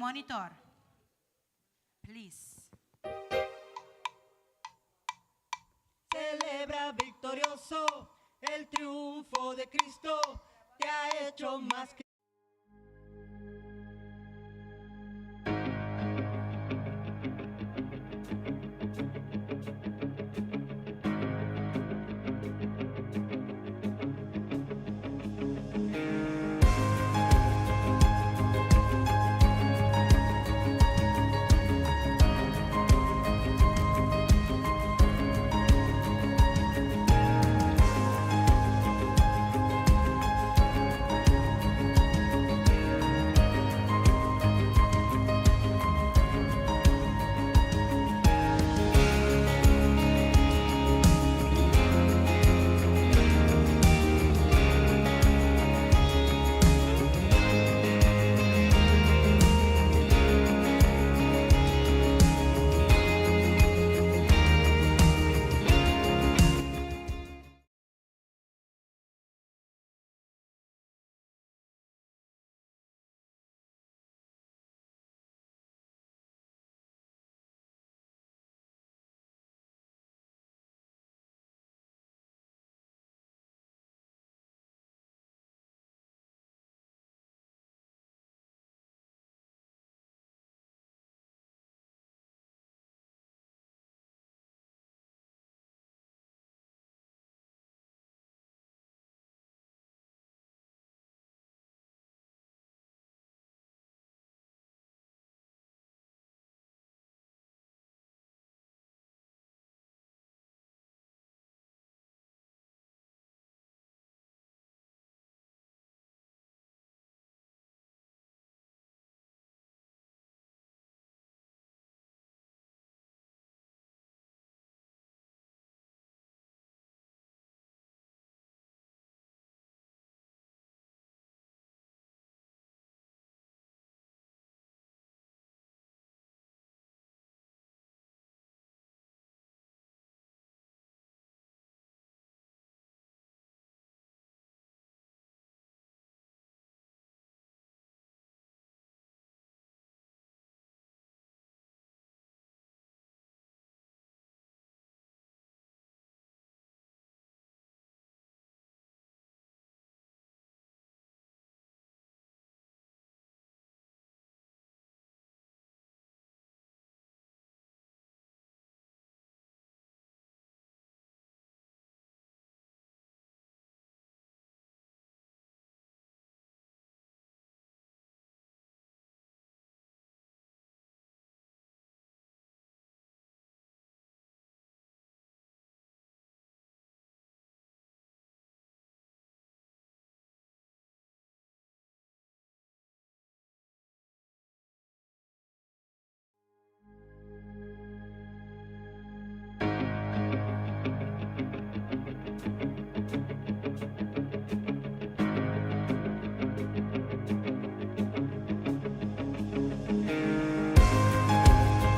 monitor. Please. Celebra victorioso el triunfo de Cristo te ha hecho más que.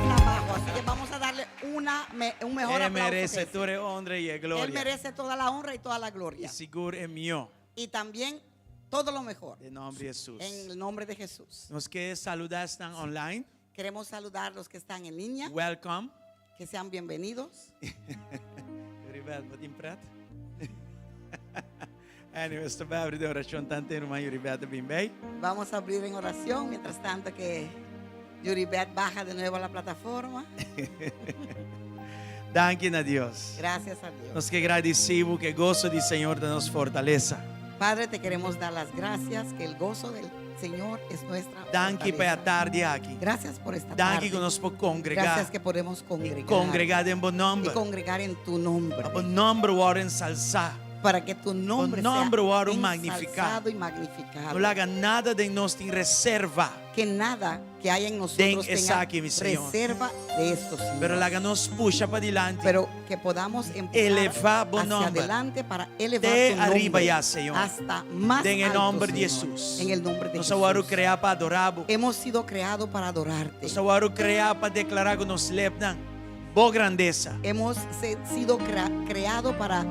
Trabajo. Así que vamos a darle una, un mejor E aplauso. que merece ese. tur e honra y e Él gloria. merece toda la honra y toda la Y gloria. sigur e mihó. Y también todo lo mejor. Den nomber di Jesus. En el nombre de Jesús. Nos ke saluda esnan online. Queremos saludar a los que están en línea. Welcome. Que sean bienvenidos. Yuribet, bo tin pret? Anyway, nos ta bai abri den oracion tanto e ruman Yuribet ta bin bei. Vamos a abrir en oración mientras tanto que Yuribet baja de nuevo a la plataforma. Danki na Dios. Gracias a Dios. Nos ke gradisí bo ku e goso di Señor ta nos fortalesa. Padre, te queremos dar las gracias que el gozo del Señor es nuestra Danki pa e fortaleza. atardi aki. Gracias por esta Danki tarde. ku nos por kongregá. Gracias que podemos congregar. Kongregá den bo Y nòmber. congregar en tu nombre. Pa bo nòmber wòrdu ensalsá. Para que tu nombre Bo nòmber sea wòrdu magnifiká. ensalzado y magnificado. No laga nada den nos tin reserva. Que nada que haya en nosotros Den tenga esaki, mi Señor. reserva de esto, Señor. Pero laga nos pusha padilanti. Pero que podamos empujar Elevá bo hacia nòmber. adelante para elevar Te tu ariba nombre ya, Señor. hasta más Den e alto, nòmber di Señor. Jesus. En el nombre de Nos a wòrdu Jesús. kreá pa adorá bo. Hemos sido creados para adorarte. Nos a wòrdu kreá pa deklará ku nos lepnan bo grandesa. Hemos sido creado para.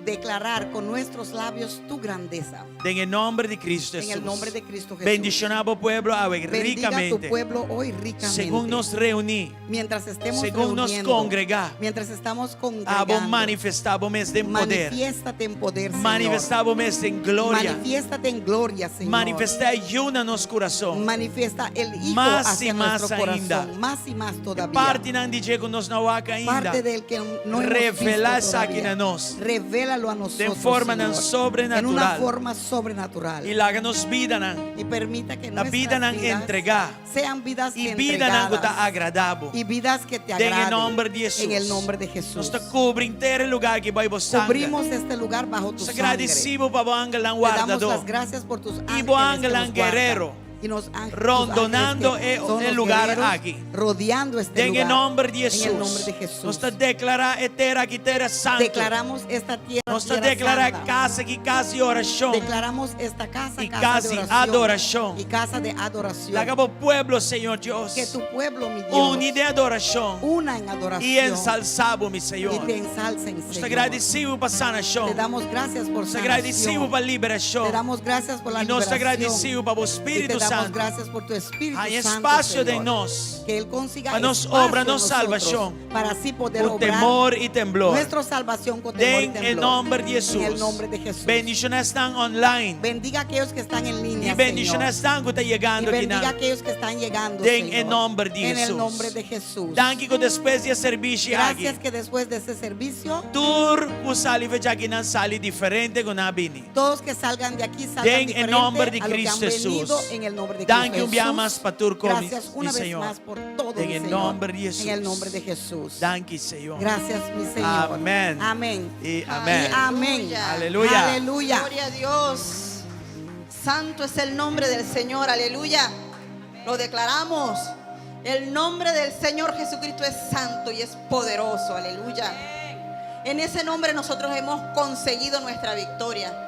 Declarar con nuestros labios tu grandeza. Den e nòmber di Kristu En el Hesus. nombre de Cristo Jesús. Bendishoná bo pueblo awe Bendiga tu rikamente. pueblo hoy ricamente. Segun nos reuní, Mientras estemos segun nos reuniendo, kongregá, mientras estamos abo congregando, manifestá bo mes den poder. manifiéstate en poder, Señor. Manifestá bo mes den gloria. Manifiéstate en gloria, Señor. Manifestá e Yu na nos kurason. Manifiesta el Hijo Mas hacia y más nuestro ainda. corazón, más y más todavía. Partinan di dje ku nos no wak ainda. Parte del que no hemos Revelá visto esaki todavía. na nos. Revélalo a nosotros, Den formanan Señor. sobrenatural. En una forma sobrenatural. I laga nos bidanan. Y permita que La nuestras bidanan vidas entregá. sean vidas I bidanan ku ta entregadas. agradá bo. Y vidas que te Den e agraden. nòmber di Hesus. En el nombre de Jesús. Nos ta kubri henter e lugá aki bou bo sanger. Cubrimos este lugar bajo tu Nos ta sangre. gradisí bo pa bo angelnan Te damos wardadó. las gracias por tus I ángeles bo que angelnan nos guardan. guerrero. Y nos ángeles, tus Rondonando ángeles que e- son e los lugar guerreros, aki. Rodeando este Den e lugar. nòmber di En el Hesus. nombre de Jesús. Nos ta deklará e tera aki tera santu. Declaramos esta tierra, Nos ta tierra deklará santa. kas aki kas di orashon. Declaramos esta casa, Y casa casa de di oración. adorashon. Y casa de adoración. Laga bo pueblo, Señor Dios, Que tu pueblo, mi Dios, uni den adorashon una en adoración. i ensalsá bo, mi Y Señor. te ensalcen, Nos ta Señor. gradisí bo pa sanashon. Te damos gracias por Nos ta gradisí bo sanación. pa Te liberashon. damos gracias por la I nos ta liberación. gradisí bo pa bo Y te Spiritu damos Santu. gracias por tu Espíritu Haña Santo, espasio Señor. den nos. Que Él consiga Pa nos espacio obra en nos nosotros salvashon. para así poder Ku obrar temor i temblor. nuestra salvación con temor y Den e temblor. nòmber di Hesus. En el nombre de Jesús. Bendishoná esnan online. Bendiga a aquellos que están en línea, I bendishoná Señor. esnan ku ta Y yegando bendiga a akinan. aquellos que están llegando, Den e Señor. nòmber di En el Hesus. nombre de Jesús. Danki ku despues di e servisio aki. Gracias que después de ese servicio, Tur ku sali for di akinan sali diferente ku nan a bini. todos que salgan de aquí salgan Den e diferente nòmber di a lo que han Cristo Hesus. venido en el nombre de Danki Cristo un bia Jesús. mas pa tur kos, Gracias mi una vez Señor. más por todo, Den mi e Señor. nòmber di En el Hesus. nombre de Jesús. Danki, Señor. Gracias, mi Señor. Amén. Amén. I amèn. I amén. Aleluya. Aleluya. Gloria a Dios. Santo es el nombre del Señor. Aleluya. Lo declaramos. El nombre del Señor Jesucristo es santo y es poderoso. Aleluya. En ese nombre nosotros hemos conseguido nuestra victoria.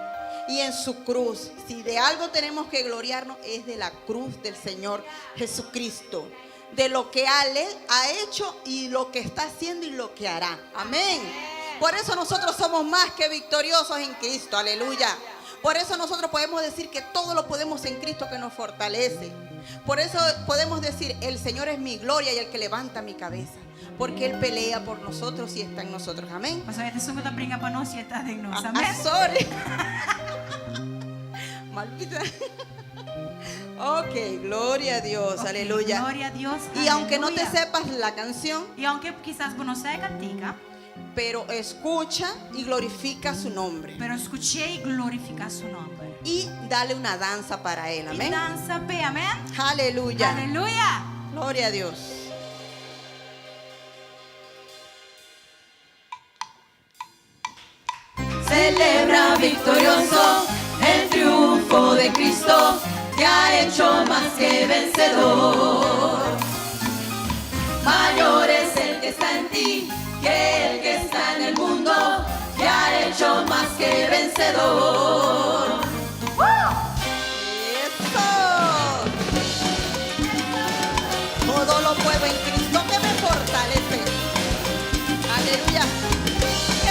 Y en su cruz, si de algo tenemos que gloriarnos, es de la cruz del Señor Jesucristo. De lo que ha hecho y lo que está haciendo y lo que hará. Amén. Por eso nosotros somos más que victoriosos en Cristo. Aleluya. Por eso nosotros podemos decir que todo lo podemos en Cristo que nos fortalece. Por eso podemos decir, el Señor es mi gloria y el que levanta mi cabeza. Porque Él pelea por nosotros y está en nosotros. Amén. Pasobra e ta esun ku ta bringa pa nos i e ta den nos. Ah, Amèn. sorry. Maldita. Ok, gloria a Dios, Ok, aleluya. Gloria a Dios. Y aunque no te aleluya. sepas la canción, I aunke kisas bo no sa e kantika, pero escucha y glorifica su nombre. pero skucha i glorifiká su nòmber. Y dale una danza para él, I amén. dansa p'e, amèn. Aleluya. Aleluya. Gloria a Dios. Celebra victorioso el triunfo de Cristo, te ha hecho más que vencedor. Mayor es el que está en ti que el que está en el mundo, te ha hecho más que vencedor. ¡Eso! Todo lo puedo en Cristo que me fortalece. Aleluya.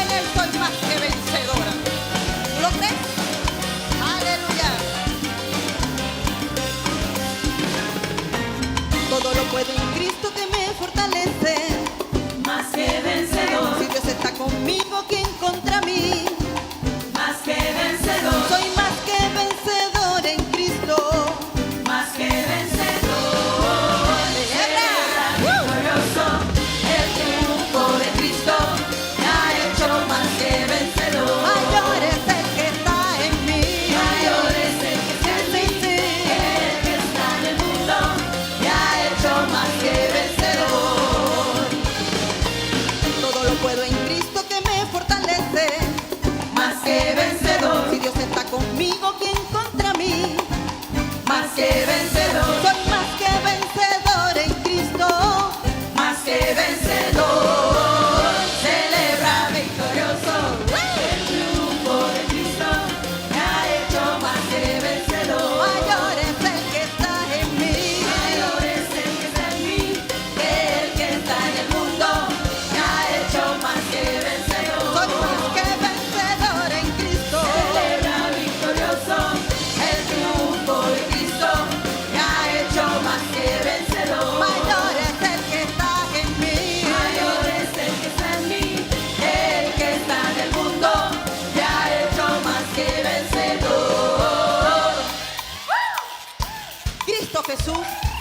En Él soy más que vencedora. ¿Tú lo crees? Aleluya. Todo lo puedo en Cristo que me fortalece. Más que vencedor, Si Dios está conmigo, ¿quién contra mí? más que vencedor, Soy más que vencedor en Cristo. más que vencedor. ¡Celebra!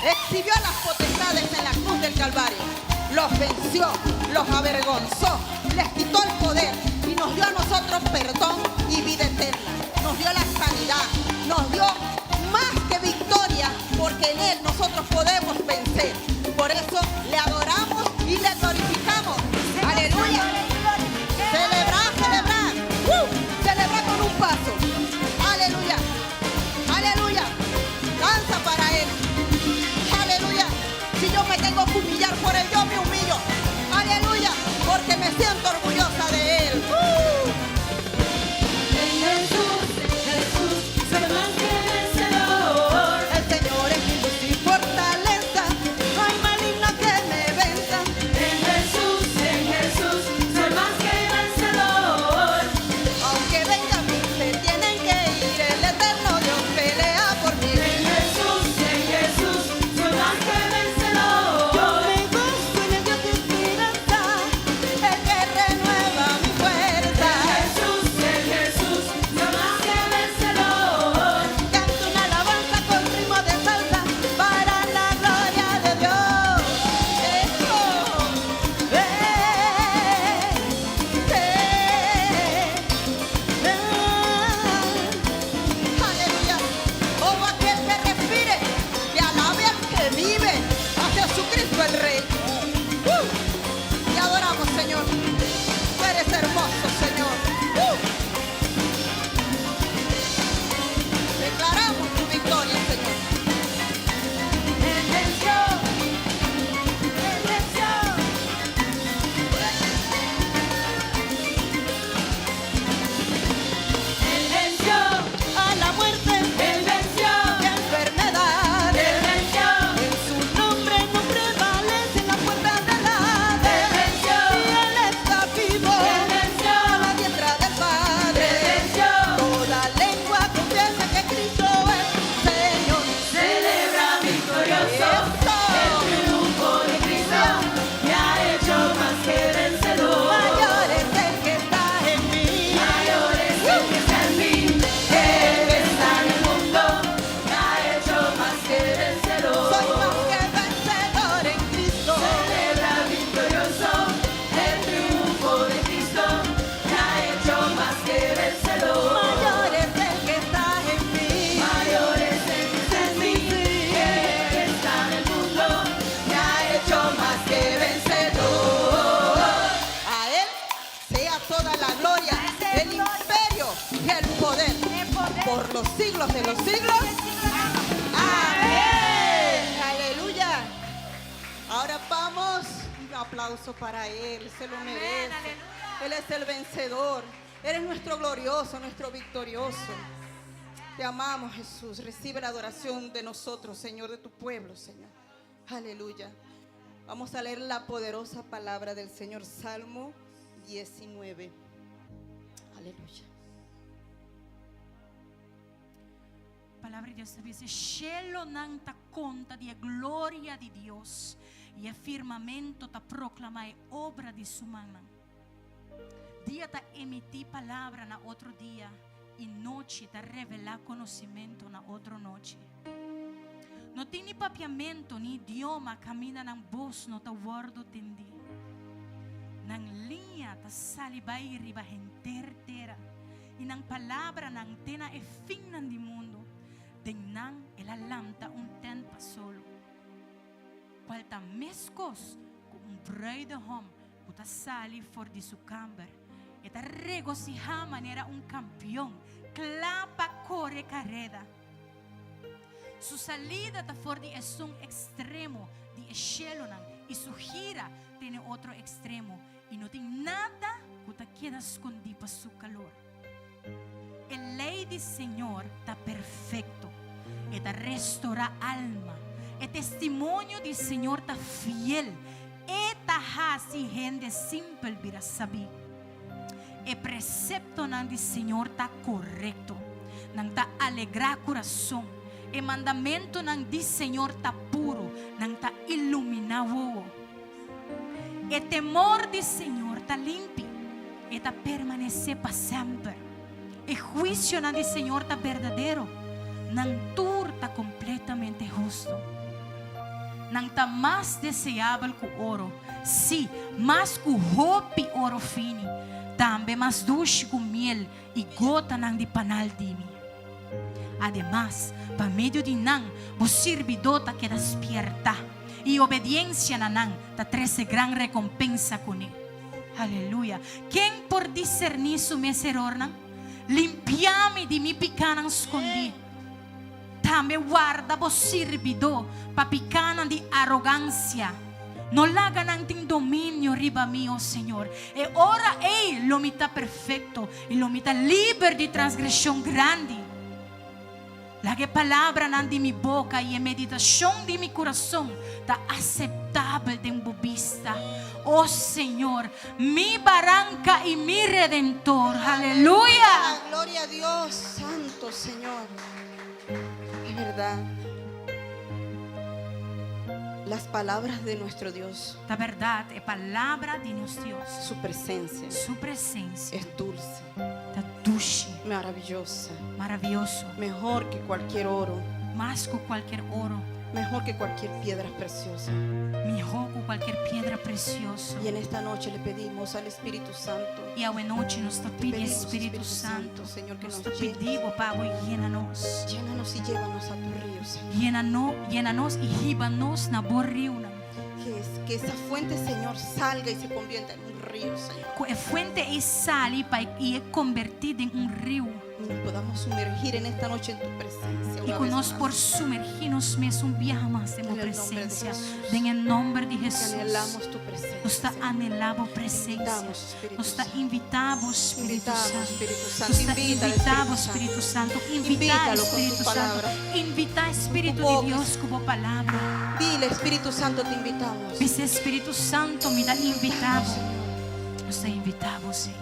Exhibió las potestades en la cruz del Calvario. Los venció, los avergonzó, les quitó el poder y nos dio a nosotros perdón y vida eterna. Nos dio la sanidad, nos dio más que victoria, porque en Él nosotros podemos vencer. Por eso le adoramos y le glorificamos. Aleluya. Celebrar, celebrar. Celebrar con un paso. Aleluya. Aleluya. Danza para Él. Aleluya. Si yo me tengo que humillar por Él, yo me humillo. Aleluya. Porque me siento orgullosa de Él. En Jesús, Jesús, soy más que vencedor. El Señor es mi luz y fortaleza. No hay maligno que me venza. En Jesús, en Jesús, soy más que vencedor. Aunque venga a mí, se tienen que ir. El eterno Dios pelea por mí. En Jesús, en Jesús, soy más que vencedor. Yo me gozo en el Dios de esperanza, el que renueva mi fuerza. En Jesús, en Jesús, soy más que vencedor. Canto una alabanza con ritmo de salsa para la gloria de Dios. Eso. Aleluya. Todo aquel que respire, que alabe al que vive, a Jesucristo el Rey. Te adoramos, Señor. Tú eres hermoso, Señor. Declaramos tu victoria, Señor. Él venció, Él venció. Él venció A la muerte, Él venció, y enfermedad. Él venció, En su nombre no prevalece la puerta del Hades. Él venció, Y Él está vivo. Él venció, A la diestra del Padre. Él venció. Toda lengua confiesa que Cristo es Señor. Celebra victorioso Eso. el triunfo de Cristo me ha hecho más que vencedor. Mayor es el que está en mí. Mayor es el que está en mí que el que está en el mundo. Me ha hecho más que vencedor. Soy más que vencedor en Cristo. Celebra victorioso el triunfo de Cristo me ha hecho más que vencedor. Mayor es el que está en mí. Mayor es el que está en mí que el que está en el mundo. Me ha hecho más que vencedor. A Él sea toda la gloria, el imperio y el poder por los siglos de los siglos. Amén. Aleluya. Ahora vamos. Un aplauso para Él. Se lo merece. Él es el vencedor. Él es nuestro glorioso, nuestro victorioso. Te amamos, Jesús. Recibe la adoración de nosotros, Señor, de tu pueblo, Señor. Aleluya. Vamos a leer la poderosa palabra del Señor, Salmo 19. Aleluya. Palabra di Dios ta bisa, Shelonan ta konta di e gloria di Dios i e firmamento ta proklamá e obra di su mannan. Dia ta emití palabra na otro dia i nochi ta revelá konosementu na otro nochi. No tin ni papiamentu ni idioma kaminda nan bos no ta wòrdu tendí. Nan liña ta sali bai riba henter tera i nan palabranan te na e finnan di mundu. Den nan el a lanta un tènt pa solo, kual ta meskos ku un bruidehòm ku ta sali for di su kamber. E ta regosihá manera un kampion kla pa kore kareda. Su salida ta for di esun ekstremo di e shelunan i su gira te n'e otro ekstremo, i no tin nada ku ta keda skondí pa su kalor. E lei di Señor ta perfekto, e ta restorá alma. E testimonio di Señor ta fiel, e ta hasi hende simpel bira sabí. E preseptonan di Señor ta korekto, nan ta alegrá kurason. E mandamentunan di Señor ta puru, nan ta iluminá wowo. E temor di Señor ta limpi, e ta permanesé pa semper. E huisionan di Señor ta berdadero, nan tur ta kompletamente hustu. Nan ta mas deseabel ku oro, sí, mas ku hopi oro fini, tambe mas dushi ku miel i gotanan di panal di mi. Ademas, pa medio di nan bo sirbidó ta keda spiertá, i obediensia na nan ta trese gran rekompensa kuné. Aleluya! Ken por diserní su mes erornan? Limpiá mi di mi pikánan skondí. Tambe warda bo sirbidó pa pikánan di arogansia. No laga nan tin dominio riba mi, o Señor. E ora ei lo mi ta perfekto i lo mi ta liber di transgreshon grandi. Laga e palabranan di mi boka i e meditashon di mi kurason ta aseptabel den bo bista, o Señor, mi baranka i mi Redentor. Aleluya! Gloria a Dios, Santo Señor. Es verdad. Las palabras de nuestro Dios. Ta bèrdat, e palabra di nos Dios. Su presencia. Su presensia. Es dulce. Ta dushi. Maravillosa. Maravioso. Mejor que cualquier oro. Mas ku kualkier oro. Mejor que cualquier piedra preciosa. Mihó ku kualkier piedra presioso. Y en esta noche le pedimos al Espíritu Santo. I awe nochi nos ta pidi Espíritu Santo, nos ta pidi Bo pa Bo yena nos. Llénanos y llévanos a tu río, Señor. Yena no, yena nos i hiba nos na Bo riunan. Que, que esa fuente, Señor, salga y se convierta en un río, Señor. Ku e fuente ei sali pa i e kombertí den un riu. Y nos podamos sumergir en esta noche en tu presencia. I Una ku vez nos más. por sumergí nos mes un biaha mas den bo En el nombre de presensia. Jesús. Den e nòmber di Que Hesus. anhelamos tu presencia. Nos ta Señor. anhelá bo presensia. Invitamos, Espíritu Nos ta Santo. invitá bo, Spiritu Invitamos, Santo. Espíritu Santo. Nos ta Invita al invitá bo, Espíritu Spiritu Santo. Invitá Invítalo con tu Spiritu Santo. palabra. Invitá Spiritu tu di boca. Dios ku bo palabra. Dile, Espíritu Santo, te invitamos. Bisa Spiritu Santo, mi ta invitá bo. Señor. Nos ta invitá bo, Señor.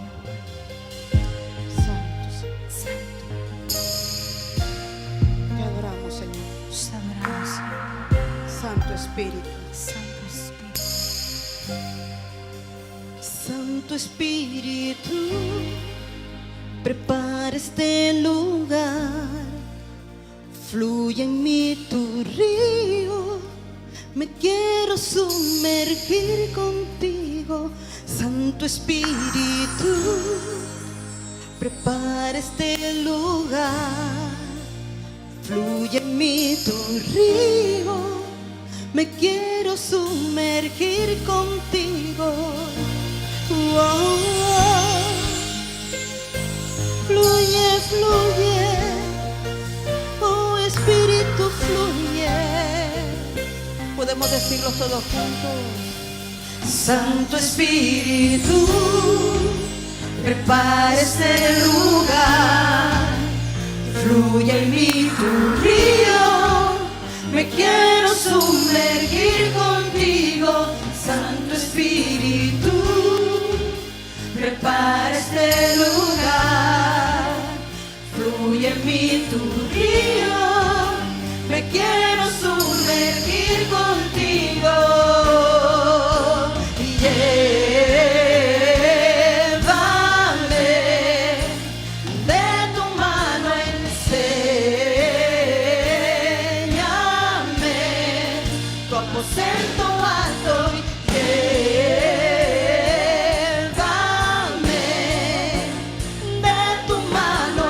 Santo, Señor. Santo. Te adoramos, Señor. Nos ta adoramos, Señor. Santo Espíritu. Santo Espíritu. Santo Espíritu, prepara este lugar. Fluye en mí tu río. Me quiero sumergir contigo, Santo Espíritu. Prepara este lugar. Fluye en mí tu río. Me quiero sumergir contigo. Oh, oh. Fluye, fluye. Oh Espíritu, fluye. Podemos decirlo todos juntos. Santo Espíritu, prepara este lugar. Fluye en mí tu río. Me quiero sumergir contigo, Santo Espíritu. Prepara este lugar. Fluye en mí tu río. Me quiero sumergir contigo. Llévame de tu mano, enséñame tu aposento alto. Llévame de tu mano,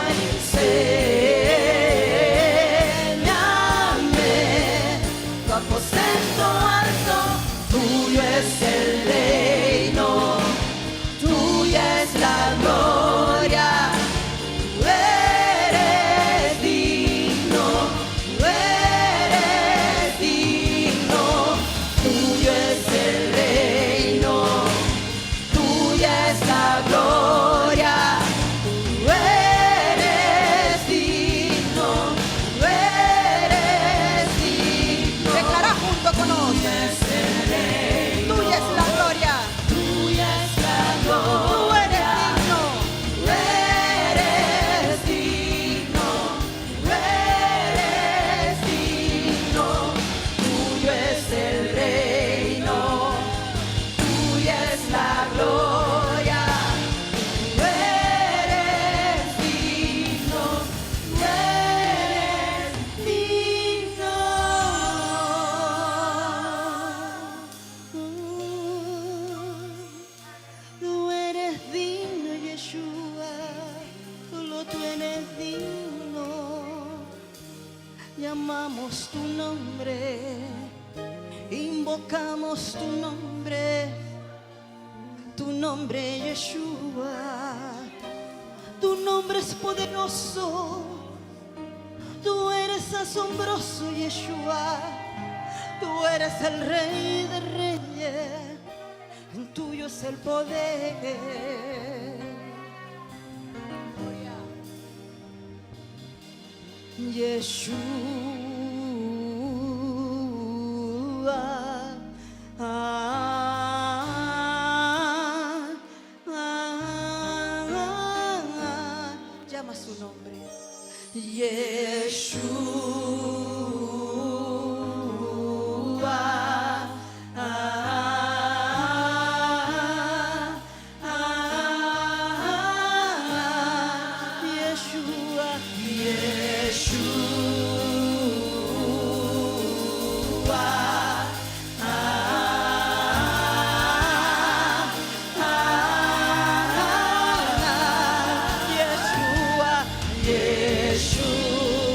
enséñame. Invocamos tu nombre, invocamos tu nombre, tu nombre, Yeshua. Tu nombre es poderoso, tú eres asombroso, Yeshua. Tú eres el Rey de Reyes, en tuyo es el poder. Yeshua. Ah, ah, ah, llama su nombre. Yeshua. Ah, ah, Yeshua, Yeshua. Ah, ah, Yeshua, Yeshua.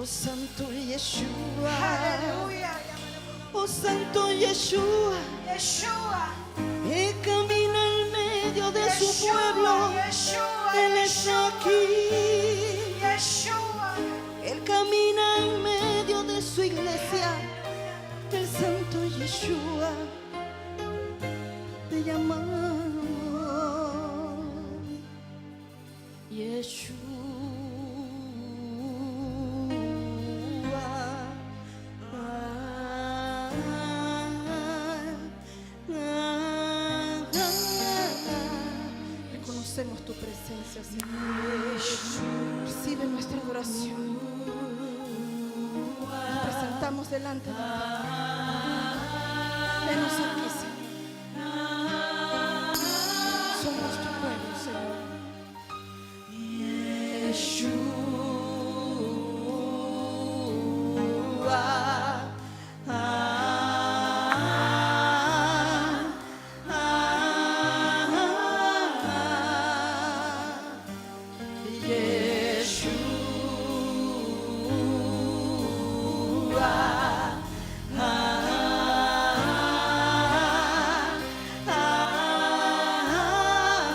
Oh Santo Yeshua. Aleluya. Oh Santo Yeshua. Yeshua. Él camina en medio de su pueblo. Él está aquí. Yeshua. Él camina en medio de su iglesia. El Santo Yeshua. Te llamamos. Yeshua. Reconocemos tu presencia, Señor. Recibe nuestra adoración. Nos presentamos delante de ti. Venos aquí, Señor. Somos tu pueblo, Señor. Yeshua. Ah, ah, ah. Yeshua. Ah, ah,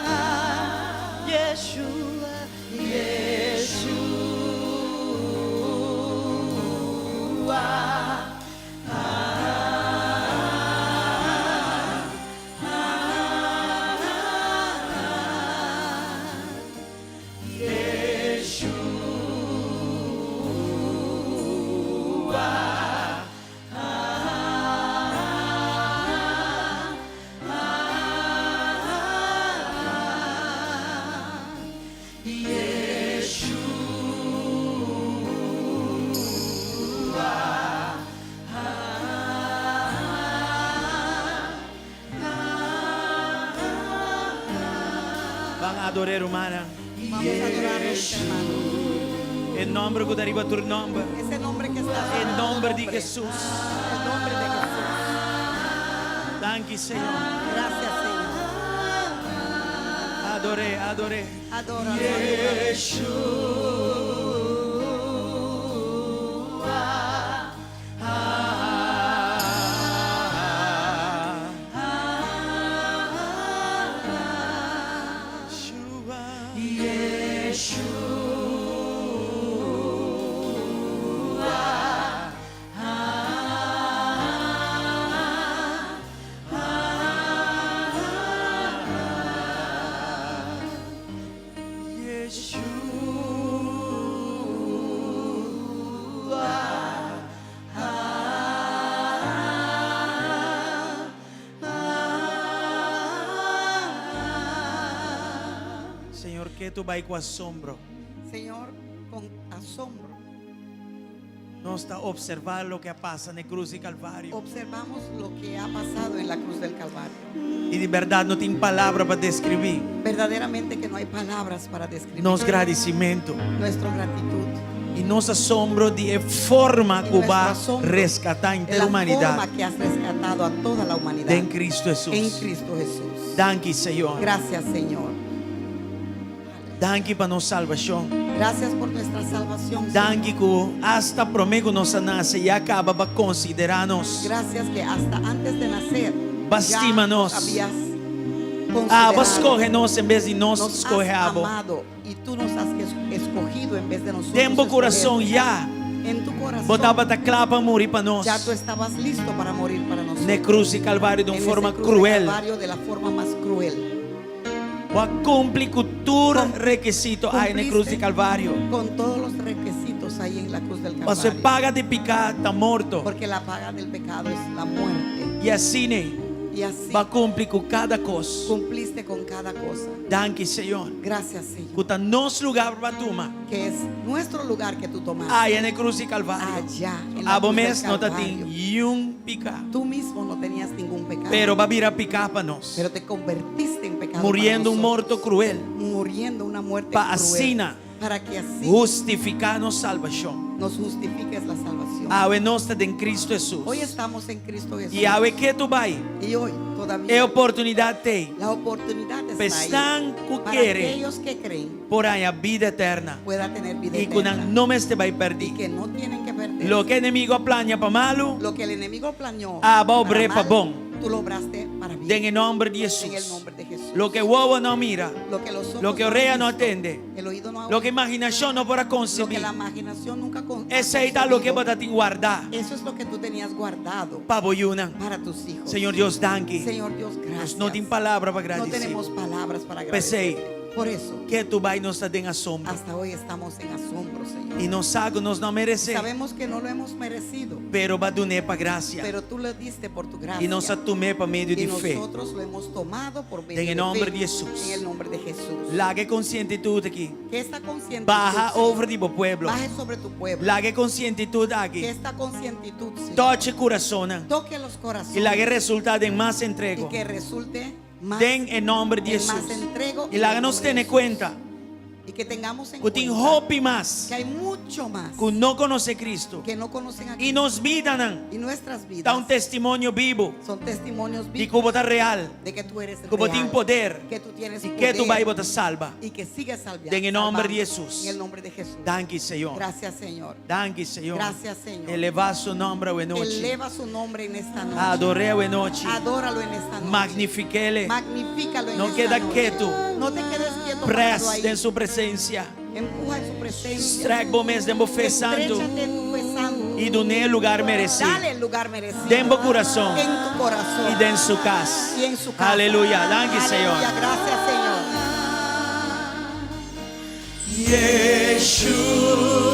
ah. Yeshua, Yeshua. Ah, ah, ah. Yeshua. Ah, ah, Yeshua. Ah, ah, Ban ador'é, ruman. Vamos a adorar, hermanos. E nòmber ku ta riba tur nòmber. Ese nombre que está sobre E todo nòmber di nombre. Hesus. El nombre de Jesús. Danki, Señor. Gracias, Señor. Ador'é, ador'é. Adóralo, adóralo. Yeshua. Ah, Ah, Yeshua. Yeshua. Ah, ah, Yeshua. Ah, ah. Señor, ketu bai ku asombro. Señor, con asombro Nos ta opservá loke a pasa na krus di Kalvario. observamos lo que ha pasado en la cruz del Calvario. I di berdat no tin palabra pa deskribí. Verdaderamente que no hay palabras para describir Nos gradisimentu. nuestra gratitud. I nos asombro di forma Y ku nuestro bo a asombro reskatá de henter la humanidat. forma que has rescatado a toda la humanidad En Kristu Hesus. en Cristo Jesús. Danki, Señor. Gracias, Señor. Danki pa nos salbashon. Gracias por nuestra salvación. Señor. Danki ku hasta promé ku nos a nase ya kaba bo a konsiderá nos. Gracias que hasta antes de nacer ya Bo a stima nos. nos habías Ah, bo a considerado. skohe nos en bes di nos Nos has skohe abo. amado y tú nos has escogido en vez de nosotros. Den bo kurason escoger. ya. En tu corazón Bo tabata kla pa muri pa nos. ya tú estabas listo para morir para nosotros. Na krus di Kalvario di En un ese forma cruz de kruel. Calvario de la forma más cruel. Bo a kumpli ku tur rekisito ei na krus di Cumpliste Kalvario. Con todos los requisitos ahí en la cruz del Pasobra Calvario. paga di piká ta morto. Porque la paga del pecado es la muerte. I asina, Y así bo a kumpli ku kada kos. cumpliste con cada cosa. Danki, Señor. Gracias, Señor. Ku ta nos lugá bo a tuma. Que es nuestro lugar que tú tomaste. Aya na krus di Kalvario. Allá en la Abo cruz del mes no tabatin Calvario. niun piká. Tú mismo no tenías ningún pecado. Pero bo a bira piká pa nos. pero te convertiste en pecado. Muriendo para un nosotros. morto kruel. Muriendo una muerte Pa cruel. asina. Para que así Hustifiká nos salbashon. nos justifiques la salvación. Awe nos ta den Kristu Hesus. Hoy estamos en Cristo Jesús. I awe ketu bai. Y hoy todavía E oportunidat t'ei. la oportunidad Pa está ahí esnan ku para kere aquellos que creen por haña bida eterna pueda tener vida i ku eterna nan no mester bai y pèrdí. que no tienen que perder. Loke enemigo a plania pa malu, Lo que el enemigo planeó Abo para obr'é pa mal, bon. tú lo obraste para bien. Den e nòmber di En el Hesus. nombre de Jesús. Loke wowo no mira, Lo que los ojos loke no han orea no visto, tende, el oído no ha loke oído, imaginashon no por a lo que konsebí, la imaginación nunca con, ha esei ta loke concebido, bo ta tin guardá Eso es lo que tú tenías guardado pa bo yunan. para tus hijos. Señor Dios, danki. Señor Dios, gracias. Nos no tin palabra pa No gradisí. tenemos palabras para P'esei, agradecer. Por eso, ketu bai nos ta den asombro. hasta hoy estamos en asombro, Señor. I nos sa ku nos no meresé, Sabemos que no lo hemos merecido, pero bo a dun'é pa grasia. pero tú lo diste por tu gracia. I nos a tum'é pa medio Y di fe. nosotros lo hemos tomado por medio Den e de nomber fe. di Hesus. En el nombre de Jesús. Laga e konsientitut aki Que esta concientitud baha Señor, over di bo pueblo. baje sobre tu pueblo. Laga e konsientitut Que aki esta concientitud, Señor, tocha e kurasonnan toque los corazones i laga e resultá den mas y entrego. que resulte mas Den e nomber di en Hesus. mas entrego I en laga el nos nombre de tene Jesús. kuenta Y que tengamos en ku tin cuenta hopi mas que hay mucho más ku no konosé Kristu. que no conocen a I Cristo. nos bidanan Y nuestras vidas ta un testimonio bibu son testimonios di vivos ku bo ta real, de que tú eres ku bo tin real, poder que tú tienes i ke tu poder bai bo ta salba. y que sigues salvando. Den e nomber di Hesus. En el nombre de Jesús. Danki, Señor. Gracias, Señor. Danki, Señor. Gracias, Señor. Elevá su nomber awe nochi. Eleva su nombre en esta noche. Ador'é awe nochi. Adóralo en esta noche. Magnifik'é. Magnifícalo en No esta keda noche. ketu. No te quedes quieto Press parado ahí. den su presensia. Empuja en su presencia. Strek bo mes den bo fe santu. Estréchate en tu fe santo. I dun'é e lugar meresí. Dale el lugar merecido. Den bo kurason. En tu corazón. I den su kas. Y en su casa. Aleluya. Danki, Aleluya. Señor. Gracias, Señor. Yeshua.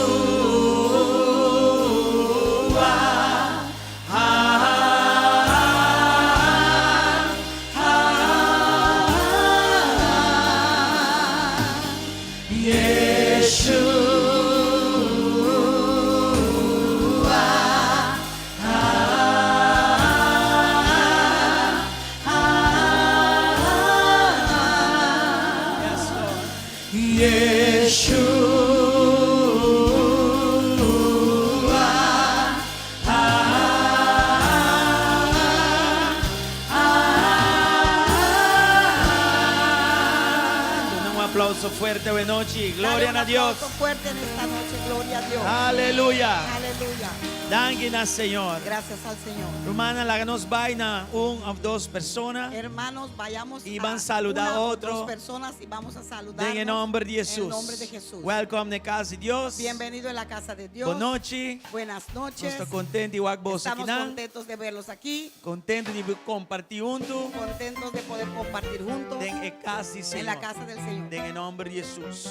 Duna un aplauso fuerte awe nochi. Gloria Dale un na Dios. aplauso fuerte en esta noche. Gloria a Dios. Aleluya. Aleluya. Danki na Señor. Gracias al Señor. Rumannan, laga nos bai na un of dos persona. Hermanos, vayamos Y a van saludar una o otro. dos personas y vamos a saludar. Den e nomber di En Hesus. el nombre de Jesús. Welcome na kas di Dios. Bienvenido en la casa de Dios. Bon nochi. Buenas noches. Nos ta kontentu di wak boso Estamos akinan. contentos de verlos aquí. Kontentu di kompartí huntu. Contentos de poder compartir juntos Den e kas di en la Señor. casa del Señor. Den e nomber di Hesus.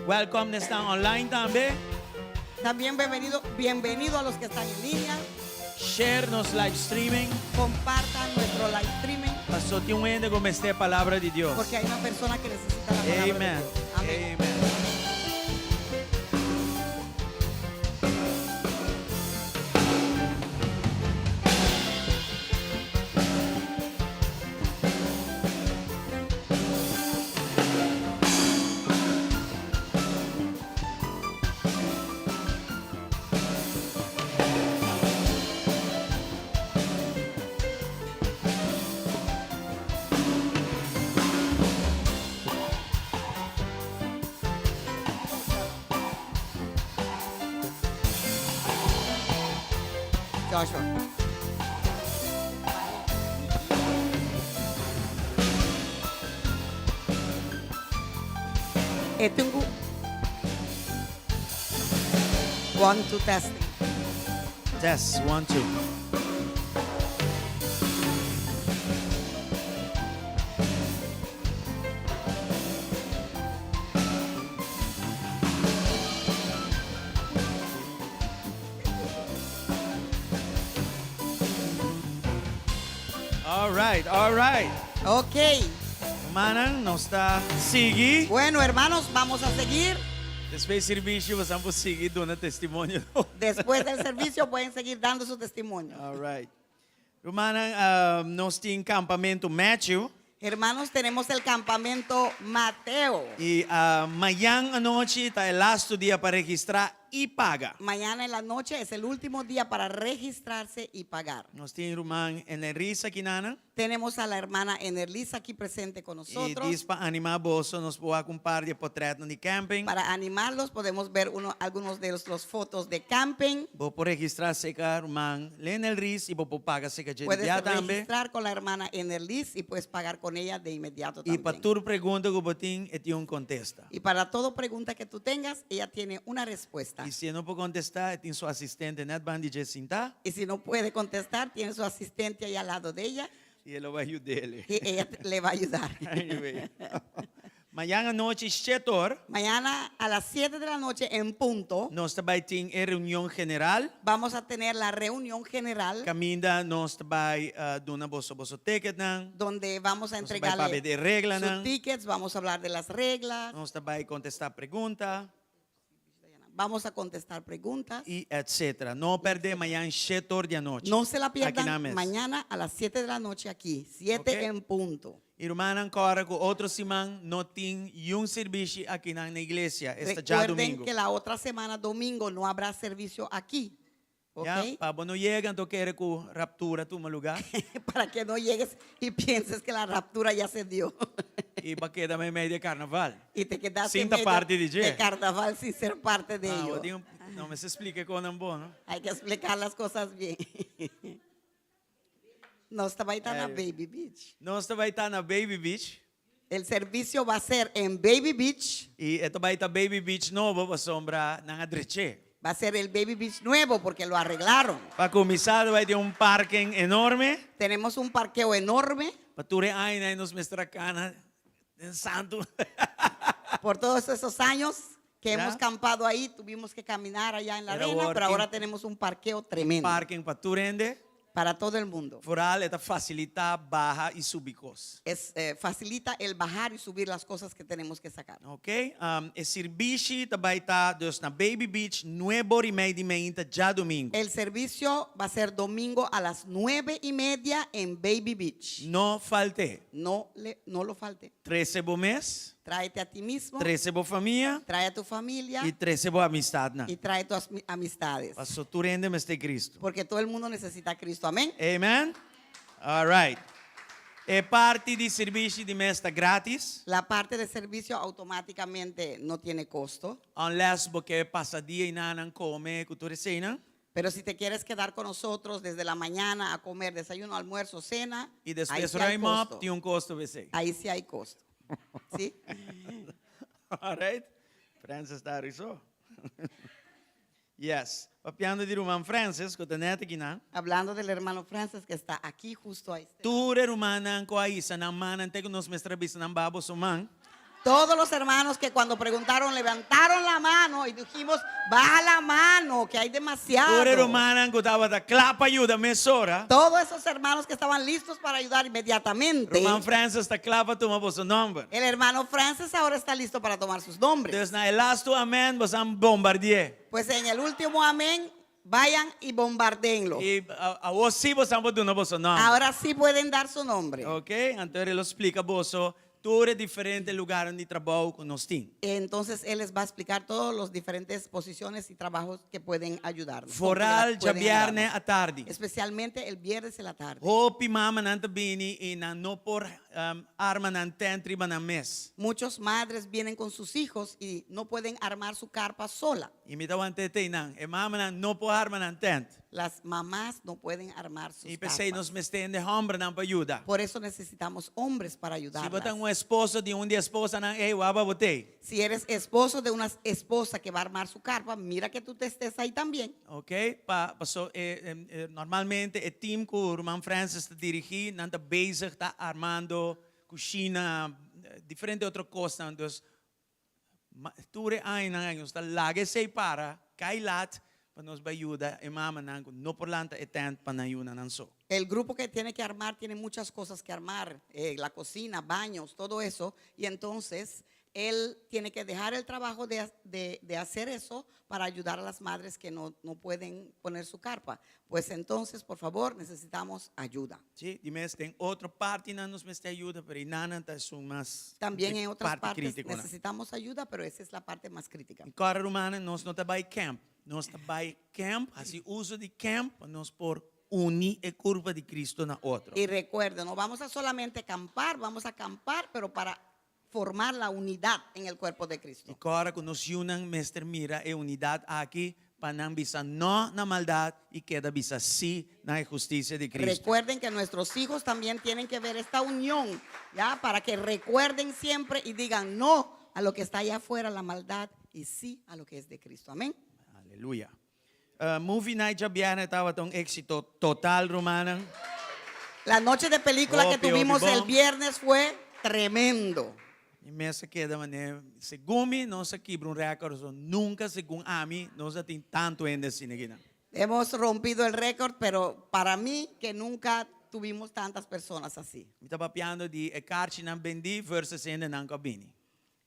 Welcome esnan online tambe. También bienvenido, bienvenido a los que están en línea. Share nos live streaming. Compartan nuestro live streaming. Paso tin un hende ku mester e palabra di Dios. Porque hay una persona que necesita la palabra Amen. de Dios. Amén. Amen. Joshua. Etungu. One, two, testing. Test, one, two. All right, all right. Ok. Rumannan, nos ta sigui. Bueno, hermanos, vamos a seguir. Despues di servisio, boso por sigui duna testimonio. Después del servicio pueden seguir dando su testimonio. All right. Rumannan, nos tin kampamentu Matthew. Hermanos, tenemos el campamento Mateo. I mañan anochi ta e lastu dia pa registrá i paga. Mañana en la noche es el último día para registrarse y pagar. Nos tin ruman Enerlisa akinan. Tenemos a la hermana Enerlisa aquí presente con I nosotros. djis pa animá boso, nos por wak un par di potrètnan di camping. Para animarlos podemos ver uno, algunos de los, los fotos de camping. Bo por registrá serka ruman Enerlis i bo por paga serka dje Puedes di bia tambe. registrar con la hermana Enerlis y puedes pagar con ella de inmediato I pa también. tur pregunta ku bo tin, e tin un kontesta. Y para toda pregunta que tú tengas, ella tiene una respuesta. I si e no por kontestá, e tin su asistente nèt banda di dje sintá. Y si no puede contestar, tiene su asistente ahí al lado de ella I e lo bai yud'é. y ella le va a ayudar. Anyway. Mañan anochi, shet'or, Mañana a las 7 de la noche en punto, nos ta bai tin e reunion general. vamos a tener la reunión general Kaminda nos ta bai duna boso boso ticketnan. donde vamos a Nos ta bai entregarle papia di reglanan. sus tickets, vamos a hablar de las reglas, Nos ta bai kontestá pregunta. vamos a contestar preguntas. I etc. No pèrdè mañan shet'or di anochi. No se la Aki na pierdan mes. mañana a las 7 de la noche aquí, 7 Ok. en punto. I rumannan kòrda ku otro siman no tin niun servisio akinan na iglesia. Esta Recuerden djadumingu. que la otra semana, domingo, no habrá servicio aquí. ¿Ok? Ya, pa bo no yega anto kere ku raptura a tuma lugá. Para que no llegues y pienses que la raptura ya se dio. I bo a keda meimei di karnaval. Y te quedaste Sin en medio parte di dje. de carnaval sin ser parte de Ah, ello. digo, no, mester splika kosnan bon, no? Hay que explicar las cosas bien. Nos ta bai ta na Eh. Baby Beach. Nos ta bai ta na Baby Beach. El servicio va a ser en Baby Beach. I e ta bai ta Baby Beach nobo pasobra nan a drech'é. Va a ser el Baby Beach nuevo porque lo arreglaron. Pa kuminsá bai tin un parking enorme. Tenemos un parqueo enorme. Pa tur e añanan nos mester a kana den santu. Por todos esos años que ¿Ya? hemos campado ahí, tuvimos que caminar allá en la Pero arena, ahora pero ahora tin tenemos un parqueo tremendo Parking pa tur hende. para todo el mundo. Vooral e ta fasilitá baha i subi kos. Es, eh, facilita el bajar y subir las cosas que tenemos que sacar. Ok, um, e sirbishi ta bai ta dus na Baby Beach nueb'or i mei di meinta djadumingu. El servicio va a ser domingo a las 9:30 en Baby Beach. No falt'é. No, le, no lo falte. Trese bo mes. Tráete a ti mismo. Trese bo famia. Trae a tu familia. I trese bo amistatnan. Y trae tus amistades. Paso tur hende mester Cristo. Porque todo el mundo necesita a Cristo. Amén. Amen. All right. E parti di sirbishi di mes ta gratis. La parte de servicio automáticamente no tiene costo. Unless bo ke pasa dia einan kome ku tur eseinan. Pero si te quieres quedar con nosotros desde la mañana a comer desayuno, almuerzo, cena, I ahí despues sí hay ruim op, costo. tin un kosto p'esei. Ahí sí hay costo. ¿Sí? All right. Francis ta hari so. Yes. Papiando di ruman Francis, ku ta nèt akinan. Hablando del hermano Francis que está aquí justo ahí. Tur e rumannan ku a hisa nan mannan te ku nos mester a bisa nan baha boso man. Todos los hermanos que cuando preguntaron levantaron la mano y dijimos, baja la mano, que hay demasiado. Tur e rumannan ku tabata kla pa yuda mesora. Todos esos hermanos que estaban listos para ayudar inmediatamente. Ruman Francis ta kla pa tuma boso nòmber. El hermano Francis ahora está listo para tomar sus nombres. Dus na e lastu amèn boso bombardi'é. Pues en el último amén, vayan y bombardéenlo. I awor sí boso por duna boso nòmber. Ahora sí pueden dar su nombre. Ok, anto e lo splika boso tur e diferente lugarnan di trabou ku nos tin. Entonces él les va a explicar todas las diferentes posiciones y trabajos que pueden ayudarnos. Vooral Pueden djabièrnè ayudarnos. atardi. Especialmente el viernes en la tarde. Hopi mamanan ta bini i nan no por um, arma nan tent riba nan mes. Muchas madres vienen con sus hijos y no pueden armar su carpa sola. I mi ta wanta te einan. E mamanan no por arma nan tent. Las mamás no pueden armar sus I p'esei carpas. nos mester hende hòmbernan pa yuda. Por eso necesitamos hombres para Si bo ta ayudarlas. un esposo di un di e esposanan, ei, wak pa bo t'ei. Si eres esposo de una esposa que va a armar su carpa, mira que tú te estés ahí también. Ok? Pa, paso, eh, eh, normalmente e team ku Ruman Francis ta dirigí, nan ta bezig ta armando kushina, diferente otro kosnan. Dus, ma, tur e añanan ei nos ta laga esei para, kai lat, pa nos bai yuda e mamanan ku no por lanta e tent pa nan yunan nan so. El grupo que tiene que armar tiene muchas cosas que armar, eh, la cocina, baños, todo eso. Y entonces Él tiene que dejar el trabajo de, de- de hacer eso para ayudar a las madres que no, no pueden poner su carpa. Pues entonces, por favor, necesitamos ayuda. Si, di mes den otro partinan nos mester ayuda, pero einan ta esun mas También en otras parti partes krítiko. nan. necesitamos ayuda, pero esa es la parte más crítica. I kòrda rumannan, nos no ta bai camp. Nos ta bai camp, hasi uso di camp pa nos por uni e kurpa di Cristo na otro. Y recuerden, no vamos a solamente acampar, vamos a acampar, pero para formar la unidad en el cuerpo de Cristo. I kòrda ku nos yunan mester mira e unidat aki pa nan bisa no na maldat i keda bisa sí na e hustisia di Cristo. Recuerden que nuestros hijos también tienen que ver esta unión, ¿ya? Para que recuerden siempre y digan no a lo que está allá afuera, la maldad, y sí a lo que es de Cristo. Amén. Aleluya. Movie Night djabièrnè tabata un éksito total, rumannan. La noche de película que Hopi, hopi tuvimos el bon. viernes fue tremendo. Mi mes a keda manera, segun mi nos a kibra un récord, so nunka segun ami nos a tin tantu hende asina akinan. Hemos rompido el récord, pero para mí que nunca tuvimos tantas personas así. Mi ta papiando di e karchinan bendí versus hendenan ku a bini.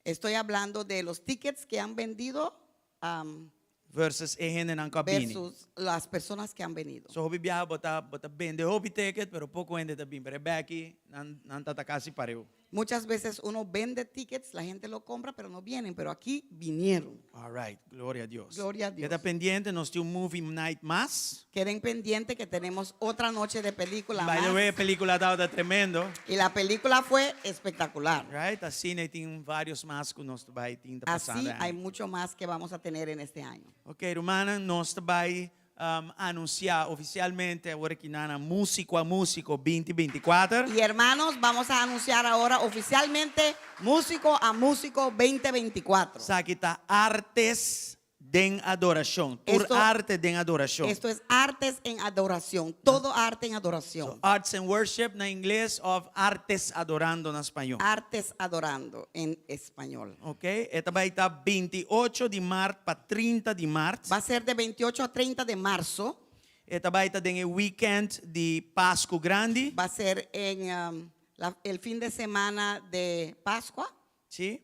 Estoy hablando de los tickets que han vendido am, Versus e hendenan ku a bini. versus las personas que han venido. So hopi biaha bo ta bo ta bende hopi ticket, pero poko hende ta bin. Pero e beki nan nan ta ta kasi pareu. Muchas veces uno vende tickets, la gente lo compra, pero no vienen. Pero aquí vinieron. All right, gloria a Dios. Gloria a Dios. Keda pendiente, nos tin un movie night mas. Queden pendiente que tenemos otra noche de película By the más. way, e pelicula tabata tremendo. Y la película fue espectacular. Right? Asina y tin varios mas cu nos ta bay tin ta Así pasando. hay mucho más que vamos a tener en este año. Ok, rumannan, nos ta bay um, anuncia oficialmente awor aki na Musico a Musico 2024. Y hermanos, vamos a anunciar ahora oficialmente Músico a Músico 2024. Esaki ta Artes den Adoracion. Tur Esto, arte den adoracion. Esto es Artes en Adoración. Todo arte en adoración. So, arts and Worship na ingles of Artes Adorando na spañol. Artes Adorando en español. Ok, e ta bai ta 28 di mart pa 30 di mart. Va a ser de 28 a 30 de marzo. E ta bai ta den e weekend di Pascu Grandi. Va a ser en um, la, el fin de semana de Pascua. Sí.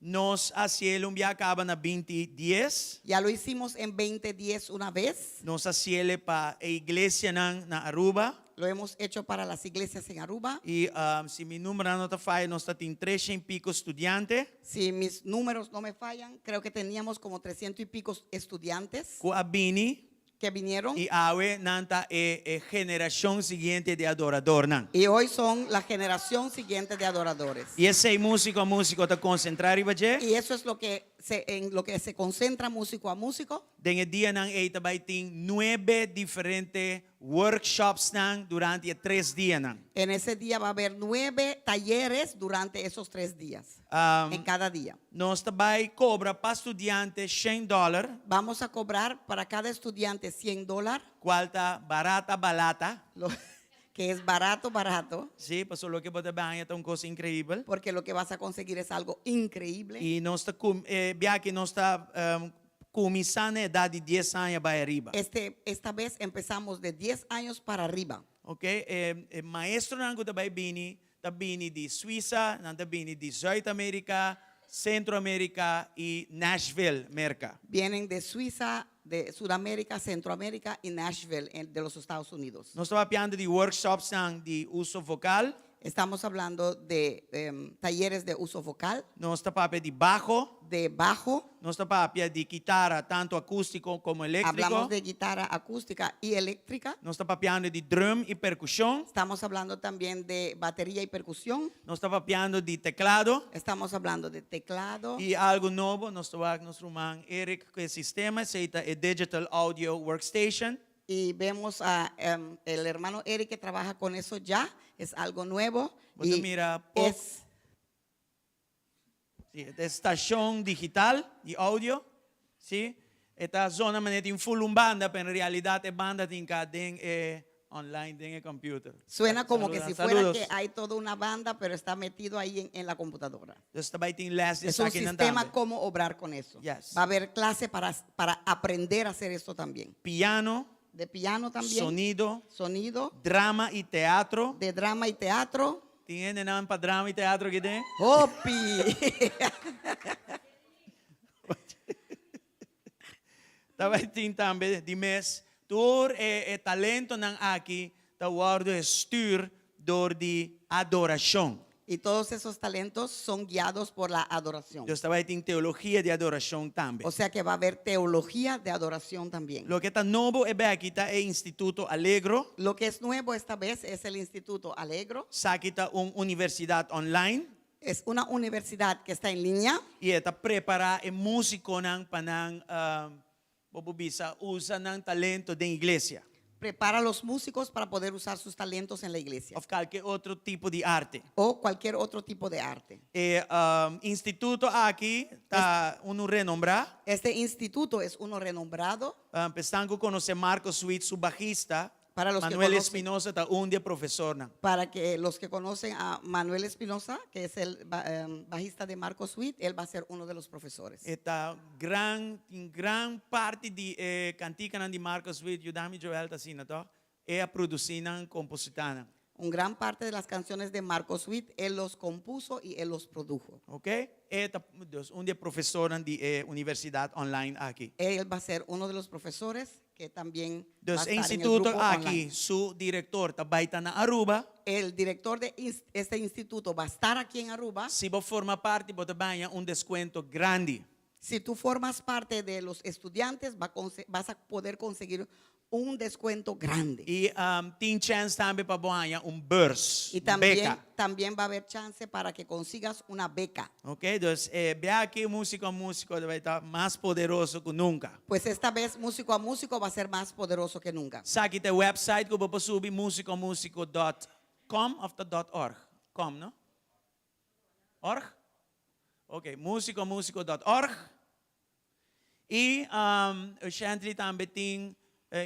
Nos a hasiel un bia caba na binti dies. Ya lo hicimos en 2010 una vez. Nos a hasiel pa e iglesianan na Aruba. Lo hemos hecho para las iglesias en Aruba. Y si mi númeronan no ta faya, nos ta tin treshen pico estudiante. Si mis números no me fallan, creo que teníamos como 300 y pico estudiantes. Cu a bini. Que vinieron. Y awe nan ta e, e generacion siguiente di adoradornan. Y hoy son la generación siguiente de adoradores. Y esey Musico a Musico ta concentra riba dje. Y eso es lo que se, en lo que se concentra Músico a Músico. Den e dianan ey ta bay tin nuebe diferente workshopsnan durante e tres dianan. En ese día va a haber nueve talleres durante esos tres días. en cada día. Nos ta bay cobra pa studiante shen dollar. Vamos a cobrar para cada estudiante cien dólar. Cual ta barata balata. Lo, que es barato, barato. Sí, pasobra loke bo ta bay haña ta un cos increíbel. Porque lo que vas a conseguir es algo increíble. Y nos ta cum, eh, bia aki nos ta cuminsa na edad di dies aña bay ariba. Este, esta vez empezamos de 10 años para arriba. Ok, e, e maestronan cu ta bay bini, ta bini di Suiza, nan ta bini di Zuid America, Centro America y Nashville, Merca. Vienen de Suiza, de Sudamérica, Centroamérica y Nashville, en, de los Estados Unidos. Nos ta papiando di workshopsnan di uso vocal. Estamos hablando de talleres de uso vocal. Nos ta papia di bajo. De bajo. Nos ta papia di kitara, tanto acústico como eléctrico. Hablamos de guitarra acústica y eléctrica. Nos ta papiando di drum y percusión. Estamos hablando también de batería y percusión. Nos ta papiando di teclado. Estamos hablando de teclado. Y algo nobo, nos ta wak nos ruman Eric cu e sistema, esey ta e Digital Audio Workstation. Y vemos a el hermano Eric que trabaja con eso ya, es algo nuevo. Bo ta Y mira poco. es Sí, e stacion digital di audio, sí. E ta zona manera tin full un banda, pero en realidad e banda tin ka den e online, den e computer. Suena como que Saluda, si fuera saludos. que hay toda una banda, pero está metido ahí en la computadora. Dus ta bay tin les di Es un esaki nan sistema tambe. cómo obrar con eso. Yes. Va a haber clase para aprender a hacer esto también. Piano. De piano también. Sonido. Sonido. Drama y teatro. De drama y teatro. Tin hendenan pa drama y teatro aki den? Hopi! Ta bai tin tambe di mes. Tur e talentonan aki ta wordo gestuur door di adoracion. Y todos esos talentos son guiados por la adoración. Dus ta bai tin teologia di adoracion tambe. O sea que va a haber teología de adoración también. Loke ta nobo e beki ta e Instituto Alegro. Lo que es nuevo esta vez es el Instituto Alegro. Esaki ta un universidad online. Es una universidad que está en línea. Y e ta prepara e musiconan pa nan, bo por bisa, usa nan talento den iglesia. Prepara a los músicos para poder usar sus talentos en la iglesia. Of kalke otro tipo di arte. O cualquier otro tipo de arte. E instituto aki ta unu renombrá. Este instituto es uno renombrado. P'esnan ku konosé Marcos Witt, su bajista, Para los que Manuel conocen- Espinosa ta un di e profesornan. Para que los que conocen a Manuel Espinosa, que es el bajista de Marcos Witt, él va a ser uno de los profesores. E ta gran, tin gran parti di e kantikanan di Marcos Witt, yuda mi Joel ta asina to, e a produsí nan, kompositá nan. Un gran parte de las canciones de Marcos Witt, él los compuso y él los produjo. Ok, e ta dus un di e profesornan di e universidat online aki. Él va a ser uno de los profesores que también va a Dus estar e en el instituto grupo aki online. su director ta bai ta na Aruba. El director de este instituto va a estar aquí en Aruba. Si bo forma parti bo ta baña un descuento grandi. Si tú formas parte de los estudiantes, vas a poder conseguir un descuento grande. Y tin chance tambe pa bo haña un beurs, Y un beca. también va a haber chance para que consigas una beca. Ok, dus bia aki Musico a Musico ta bai ta mas poderoso cu nunca. Pues esta vez Músico a Músico va a ser más poderoso que nunca. Saki ta e website cu bo por subi musicoamusico dot com of ta dot org? Com, no? Org? Ok, musicoamusico dot org. Y Shantley tambe tin,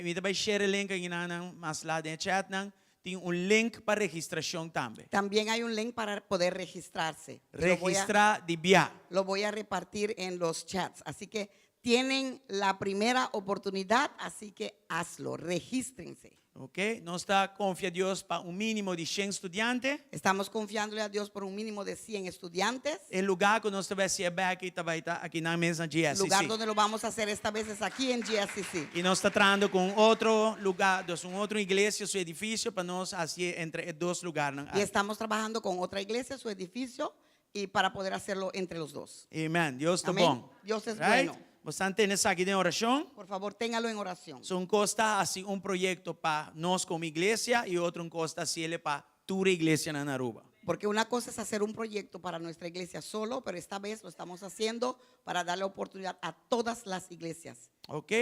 mi ta bay share e link aki nan nan mas laat den e chat nan, tin un link pa registracion tambe. También hay un link para poder registrarse. Lo voy a Registra di bia. Lo voy a repartir en los chats. Así que tienen la primera oportunidad, así que hazlo, regístrense. Ok, nos ta confia Dios pa un minimo di 100 studiante. Estamos confiándole a Dios por un mínimo de 100 estudiantes. E lugar cu nos ta bay haci e bek ta bay ta aki nan mes na GSCC. Lugar donde lo vamos a hacer esta vez es aquí en GSCC. Y nos ta trahando cu un otro lugar, dus un otro iglesia, su edificio, pa nos haci entre e dos lugarnan Y aki. estamos trabajando con otra iglesia, su edificio, y para poder hacerlo entre los dos. Amen. Dios ta Amén. bon. Dios es Right? bueno. Bo ta tene esaki den oracion? Por favor, téngalo en oración. So un cos ta haci un proyecto pa nos como iglesia y otro un cos ta haciele pa tur iglesia na Aruba. Porque una cosa es hacer un proyecto para nuestra iglesia solo, pero esta vez lo estamos haciendo para darle oportunidad a todas las iglesias. Ok?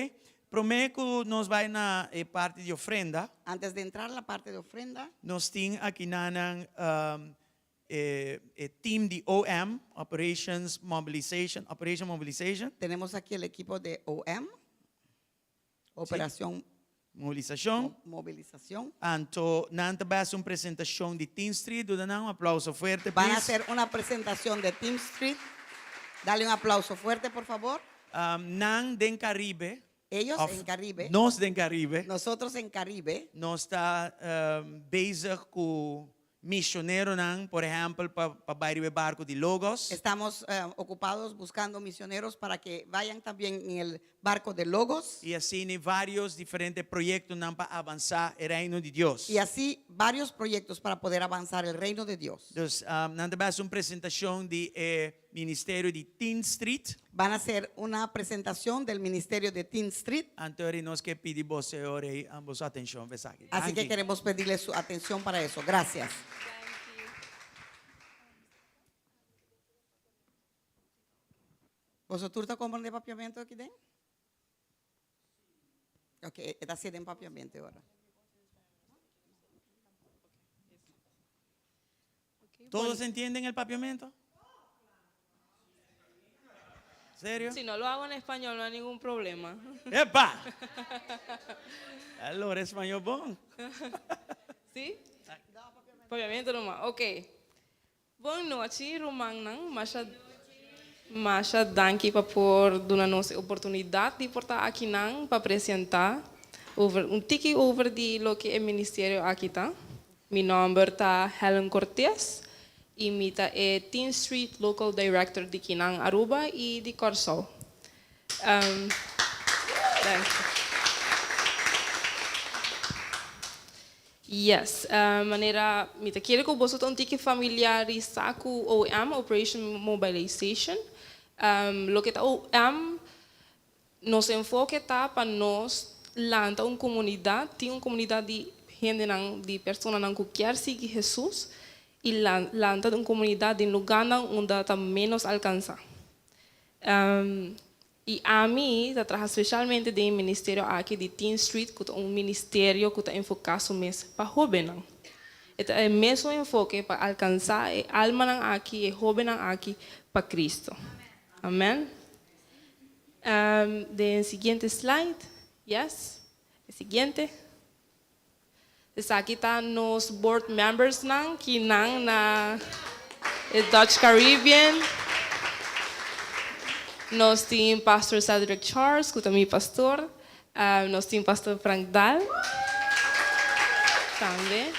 Prome cu nos bay na e parti di ofrenda. Antes de entrar a la parte de ofrenda. Nos tin aki nanan, e, e team di OM, Operations Mobilization, Operation Mobilization. Tenemos aquí el equipo de OM, Operación Mobilizacion. Mobilizacion. Anto nan ta bay haci un presentacion di Team Street. Duna nan un aplauso fuerte, Van a please. hacer una presentación de Team Street. Dale un aplauso fuerte, por favor. Nan den Caribe. Ellos Of en Caribe. Nos den Caribe. Nosotros en Caribe. Nos ta bezig cu misioneronan, por ehempel, pa bay riba e barco di Logos. Estamos ocupados buscando misioneros para que vayan también en el barco de Logos. Y asina varios diferente proyectonan pa avansa e reino di Dios. Y así varios proyectos para poder avanzar el reino de Dios. Dus, nan ta bay haci un presentacion di e ministerio di Teen Street. Van a hacer una presentación del ministerio de Teen Street. Anto nos ke pidi bo, Señor, ei ambos atencion pa esaki. Así que Danki. queremos pedirle su atención para eso. Gracias. Boso tur ta comprende papiamento aki den? Ok, e ta haciendo en papiamento ahora. ¿Todos entienden el papiamento? ¿Serio? Si no lo hago en español no hay ningún problema. ¡Epa! Allora, español bon. ¿Sí? Papiamento nomás. Ok. Bon nochi, rumannan. Masha, masha danki pa por duna nos oportunidad di por ta aki nan pa presenta over, un tiki over di loke e ministerio aki ta. Mi nomber ta Helen Cortez y mi ta e Teen Street Local Director di akinan Aruba y di Corsou. Thank you. Yes, manera mi ta kere cu boso ta un tiki familiarisa cu OM, Operation Mobilization. Loke ta OM, nos enfoke ta pa nos lanta un comunidad, tin un comunidad di hendenan, di personanan cu kier sigui Jesus y lanta un comunidad den lugarnan unda ta menos alcansa. Y ami ta traha specialmente den e ministerio aki di Teen Street, cu ta un ministerio cu ta enfoca su mes pa hobennan. E ta e mesun enfoke pa alcansa e almanan aki, e hobennan aki pa Cristo. Amen. Den siguiente slide. Yes. E siguiente. Esaki ta nos board members nan cu nan na Dutch Caribbean. Nos tin Pastor Cedric Charles, cu ta mi pastor. Nos tin Pastor Frank Daal. Tambe.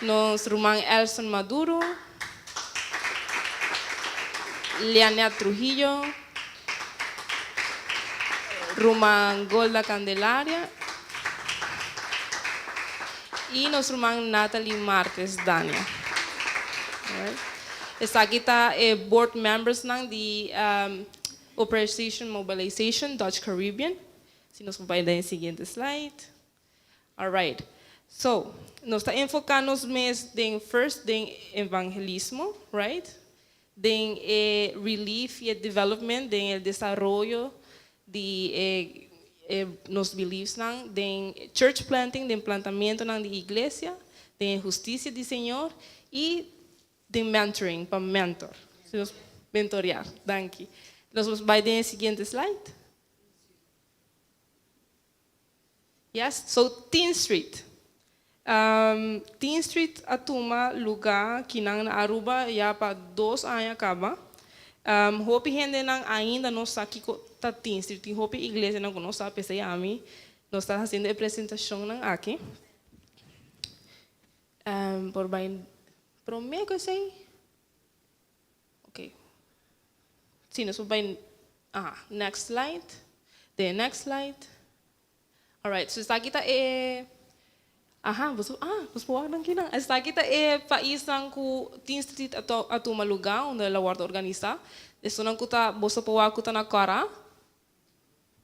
Nos ruman Elson Maduro. Lianet Trujillo. Ruman Golda Candelaria. Y nos ruman Natalie Martes Dania. Alright. Esaki ta e board members nan di Operation Mobilization Dutch Caribbean. Si nos por bay den siguiente slide. Alright. So, nos ta enfoca nos mes den first den evangelismo, right? Den e relief y development, den e desaroyo di nos beliefs nan, den church planting, den plantamento nan di iglesia, den husticia di Señor y den mentoring, pa mentor. Si nos mentorear. Danki. Nos ta bay den siguiente slide. Yes, so Teen Street. Teen Street a tuma lugar akinan na Aruba ya pa 2 aña caba. Hopi hendenan ainda no sa kico ta Teen Street. Tin hopi iglesianan no sa, pesey ami nos ta haciendo e presentacionnan aki. Por bay prome cu esey. Ok. Si, nos ta bay, ah, next slide. The next slide. Alright, so esaki ta e, aha, bo, ah, bo por aki nan. Esaki ta e paisnan cu Teen Street a tuma lugar unda el a wordo organisa. Esunnan cu ta bo por wak cu ta na cora.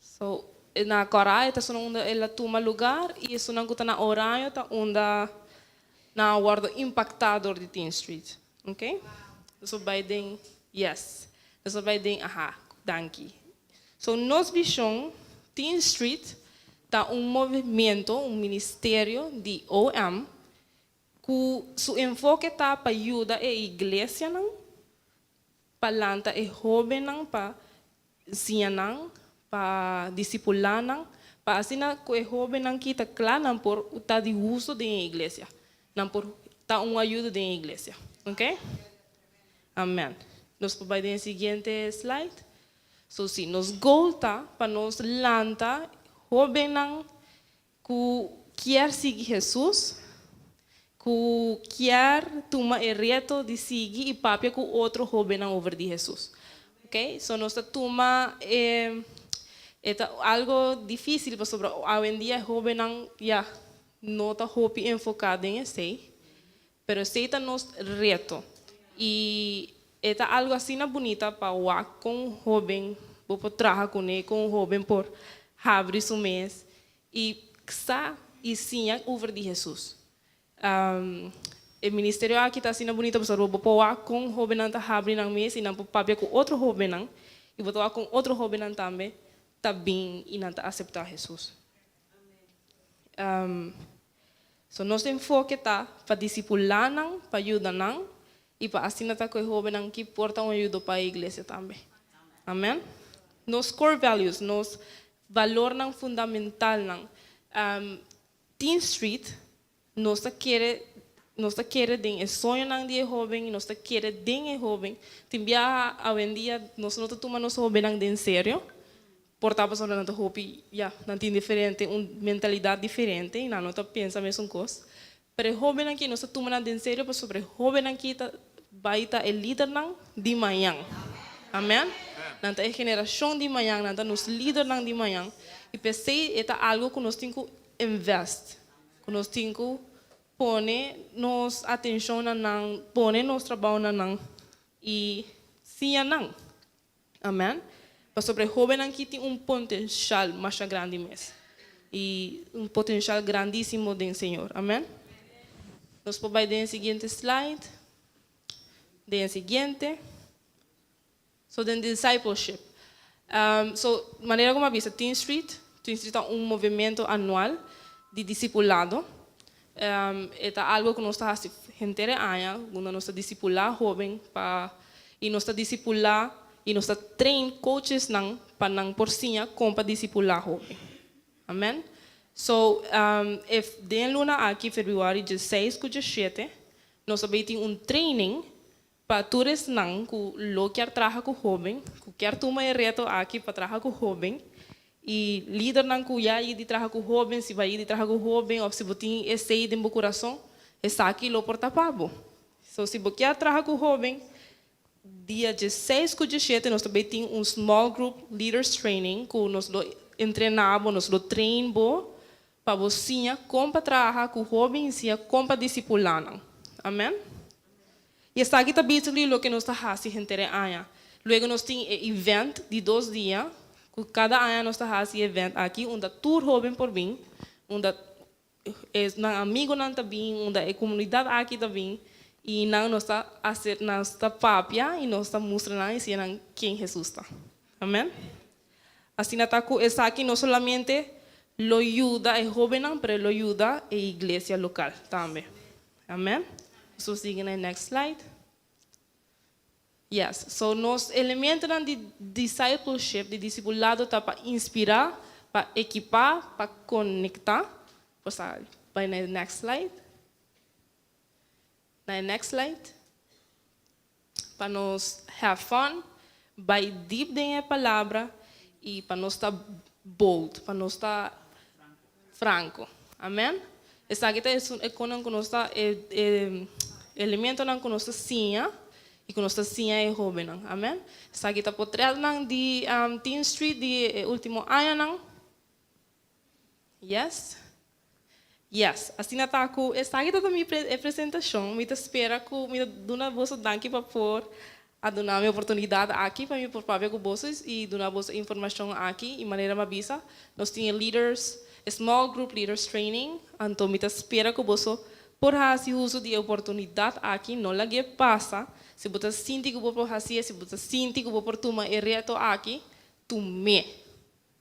So, na cora ta esunnan unda el a tuma lugar y esunnan cu ta na oraño ta unda nan a wordo impacta door di Teen Street. Okay? So bay den, yes. So bay den, aha, danki. So nos vision, Teen Street ta un movimento, un ministerio di OM cu su enfoke ta pa yuda e iglesianan, pa lanta e hobennan, pa siña nan, pa discipula nan, pa asina cu e hobennan aki ta cla nan por ta di uso den iglesia. Nan por ta un ayudo den iglesia. Ok? Amen. Nos por bay den siguiente slide. So si nos goal ta pa nos lanta hobennan cu kier sigui Jesus, cu kier tuma e reto di sigui y papia cu otro hobennan over di Jesus. Ok? So nos ta tuma e algo dificil pasobra awendia hobennan ya no ta hopi enfoca den esey, pero esey ta nos reto. Y ta algo asina bunita pa wak con hoben, bo por traha cune, con hoben por habri su mes y sa y siña over di Jesus. E ministerio aki ta asina bunita pasobra bo por wak con hobennan ta habri nan mes y nan por papia cu otro hobennan y bo ta wak con otro hobennan tambe ta bin y nan ta acepta Jesus. So nos enfoke ta pa discipula nan, pa yuda nan y pa asina ta cu e hobennan aki por ta un ayudo pa e iglesia tambe. Amen. Nos core values, nos valornan fundamentalnan. Teen Street, nos ta kere den e soñonan di e hoben, nos ta kere den e hoben. Tin biaha awendia nos no ta tuma nos hobennan den serio. Por ta pasobra nan ta hopi, ya, nan tin diferente, un mentalidad diferente, y nan no ta pensa mesun cos. Pero e hóbennan aki nos ta tuma nan den serio pasobra e hóbennan aki ta bai ta e lidernan di mañan. Amen. Nan ta e generashon di mañan, nan ta nos lidernan di mañan. I p'esei e ta algu ku nos tin ku invest, ku nos tin ku pone nos atenshon na nan, pone nos trabou na nan i siña nan. Amen. Pasobra e hóbennan aki tin un potenshal masha grandi mes. I un potenshal grandísimo den Señor. Amen. Nos por bai den e siguiente slide. Den e siguiente. So den discipleship. So manera ku mi a bisa Teen Street, Teen Street ta un movimiento anual di disipulado. E ta algo ku nos ta hasi henter e aña, unda nos ta disipulá hóben pa i nos ta disipulá i nos ta train coachesnan pa nan por siña kon pa disipulá hóben. Amen. So, e den e luna aki, febrüari dieseis ku diesshete, nos a bay tin un training Pa tur esnan ku lo kier traha ku hóben, ku kier tuma e reto aki pa traha ku hóben, i lidernan ku ya i di traha ku hóben, si bo a i di traha ku hóben òf si bo tin esei den bo kurason, esaki lo por ta pa bo. So si bo kier traha ku hóben, dia dieseis ku diesshete nos ta bay tin un small group leaders training ku nos lo entrená bo, nos lo train bo pa bo siña kon pa traha ku hóben i siña kon pa disipulá nan. Amèn. I esaki ta basically loke nos ta hasi henter e aña. Luego nos tin e event di dos dia, ku kada aña nos ta hasi e event aki unda tur hóben por bin, unda e nan amigonan ta bin, unda e komunidat aki ta bin i nan nos ta hasi nos ta papia i nos ta mustra nan i siña nan ken Hesus ta. Amèn. Asina ta ku esaki no solamente lo yuda e hóbennan, pero e lo yuda e iglesia lokal tambe. Amèn. So sigui na e next slide. Yes, so nos elementonan di discipleship, di disipulado ta pa inspirá, pa ekipá, pa konektá. Por sa bai na e next slide. Na e next slide. Pa nos have fun, bai deep den e palabra i pa nos ta bold, pa nos ta franco. Amen. Esaki ta esun e konan ku nos ta e e elementonan ku nos ta siña i ku nos ta siña e hobennan. Amen. Esaki ta potretnan di Teen Street di e ultimo añanan. Yes. Yes, asina ta ku esaki ta ta mi e presentashon. Mi ta spera ku mi ta duna boso danki pa por a duna mi oportunidat aki pa mi por papia ku boso i duna boso e informashon aki. I manera mi a bisa, nos tin e leaders, e small group leaders training, anto mi ta spera ku boso por hasi uso di e oportunidat aki, no lag'é pasa. Si bo ta sinti ku bo por hasié, si bo ta sinti ku bo por tuma e reto aki, tum'é.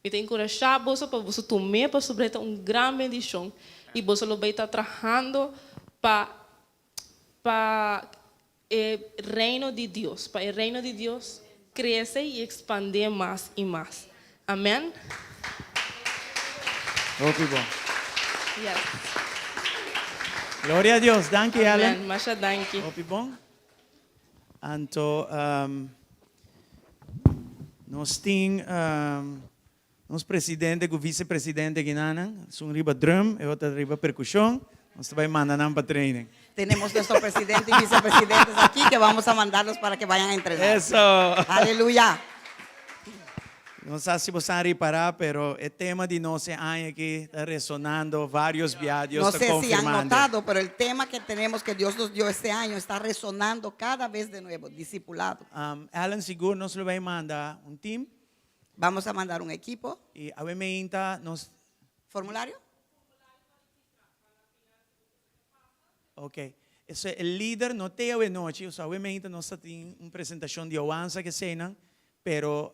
Mi ta enkurashá boso pa boso tum'é pasobra e ta un gran bendishon i boso lo bai ta trahando pa pa e Reino di Dios, pa e Reino di Dios krese i ekspandé mas i mas. Amèn. Hopi bon. Yes. Gloria a Dios. Danki Ellen. Amèn. Masha danki. Hopi bon. Anto nos tin nos presidente ku vicepresidente kinanan, esun riba drum, e otro riba perkushon, nos ta bai manda nan pa training. Tenemos nuestro presidente y vicepresidentes aquí que vamos a mandarlos para que vayan a entrenar. Eso! Aleluya! No sa si bo sa ripará, pero e tema di nos e aña aki ta resonando vários bia, Dios No ta sé si han konfirmando. notado, pero el tema que tenemos que Dios nos dio este año está resonando cada vez de nuevo, discipulado. Allen, sigur nos lo bai manda un team. Vamos a mandar un equipo. I awe meinta nos. Formulario? Ok. Eso e lider no te awe nochi, o sea awe meinta nos ta tin un presentacion di Oansa ke eseinan, pero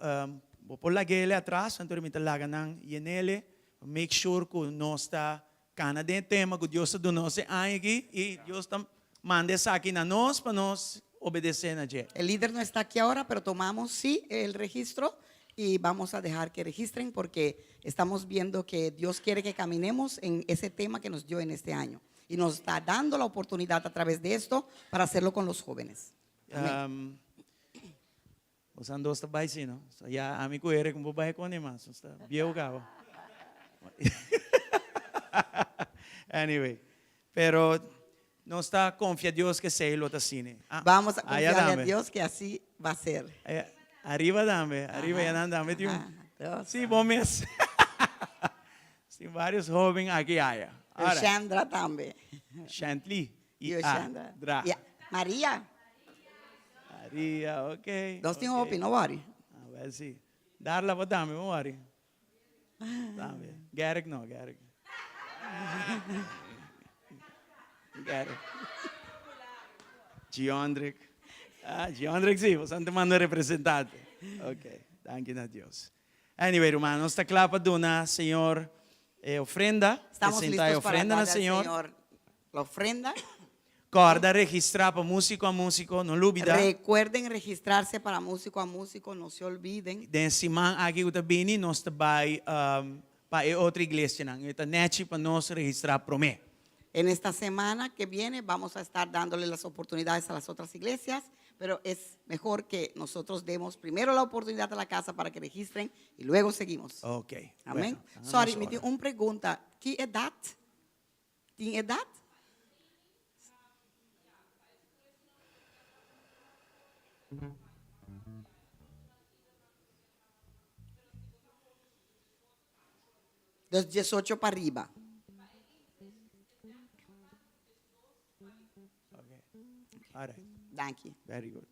bo por lag'ele atras, anto mi ta laga nan yen'ele, pa make sure ku nos ta kana den e tema ku Dios ta duna nos e aña aki i Dios ta manda esaki na nos pa nos obedesé na dje. El lider no está aquí ahora, pero tomamos sí el registro y vamos a dejar que registren porque estamos viendo que Dios quiere que caminemos en ese tema que nos dio en este año y nos está dando la oportunidad a través de esto para hacerlo con los jóvenes. Amén. Bosan dos ta bai si no? So ya ami ku Eric no por bai con mas, nos ta bieu caba. Anyway, Pero nos ta konfia Dios ku esei lo ta asina. Ah, Vamos a aya confiarle a tambe. Dios que así va a ser. Aya, ariba tambe, ariba Aha, ya nan tambe tin un. aha, Dios. Sí, bon mes. Tin varios hoben aki aya. Alright. Yoshandra tambe. Shantly y Yoshandra. Adra. Ya, Maria. Maria, ok. Nos tin ok. hopi, no worry. Ah, wel sí. Darla bo tambe, no worry. Tambe. Gerrit no, Gerrit. Gerrit. Giondrick. Ah, Giondrick sí, bo te manda representante. Ok, danki na Dios. Anyway, ruman, nos ta kla pa duna Señor e ofrenda. Estamos Presenta e listos para ofrenda na darle al Señor. Señor la ofrenda. Corda registra pa Musico a Musico, no lubida. Recuerden registrarse para Músico a Músico, no se olviden. Den siman aki ku ta bini nos ta bai um, pa e otro iglesianan. E ta nechi pa nos registra promé. En esta semana que viene vamos a estar dándole las oportunidades a las otras iglesias, pero es mejor que nosotros demos primero la oportunidad a la casa para que registren y luego seguimos. Ok. Amén. Bueno, Sorry, nos mi tin ora. un pregunta. Ki edat? Tin edat? Dus 18 pa riba. Okay. All right. Danki. Very good.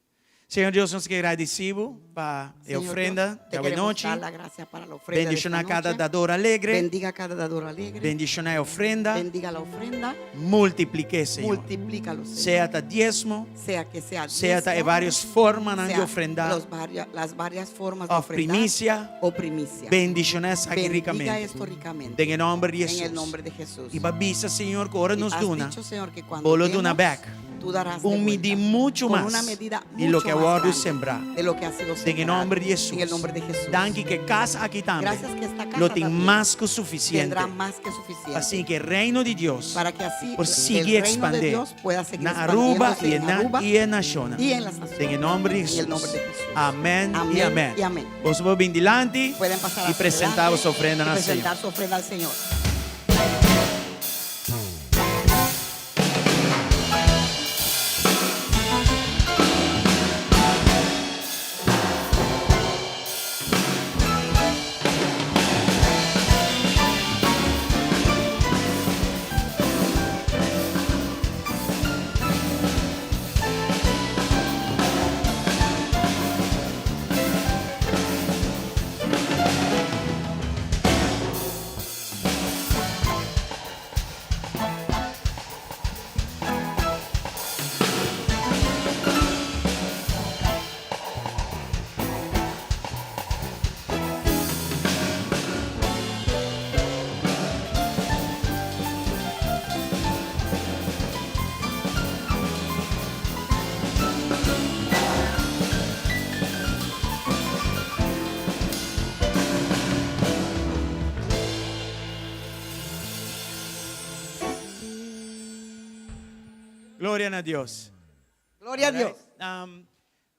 Señor Dios, nos ke gradisí bo pa e Señor ofrenda Dios, te di queremos anochi. dar la gracia para la ofrenda de esta Bendiciona cada noche. dador alegre. Bendiga cada dador alegre. Bendiciona e ofrenda. Bendiga la ofrenda. Multipliqué, Señor. Multiplícalo, Señor. Sea ta diezmo, Sea que sea sea ta e diezmo, varios formanan de sea ofrenda. los las varias formas de Of ofrendar primicia. o primicia. Bendiciona esaki Bendiga ricamente. esto ricamente. Den e nomber di En Jesús. el nombre de Jesús. Y b'a bisa, Señor, ku ora Y nos has duna, dicho, Señor, que cuando bo lo duna demos, back. tú darás de Un vuelta. midí mucho Con mas una medida di lo mucho que más a wòrdu grande sembrá. de lo que ha sido Den e sembrado. nomber di Jesús. En el nombre de Jesús. Danki ku e kas aki tambe. Gracias que esta casa Lo tin también mas ku sufisiente. Tendrá más que suficiente. Asina ku e reino di Dios Para que así por el sigui reino de ekspandé Dios pueda seguir na Aruba expandiéndose i en na Aruba i e nashonnan. y en las naciones. Den e nomber di En el Jesús. nombre de Jesús. Amén y Amén amén. y amén. Boso por bin dilanti Pueden pasar y hacia presentá adelante su ofrenda y na presentar Señor. su ofrenda al Señor. Gloria na Dios. Gloria a Dios. Um,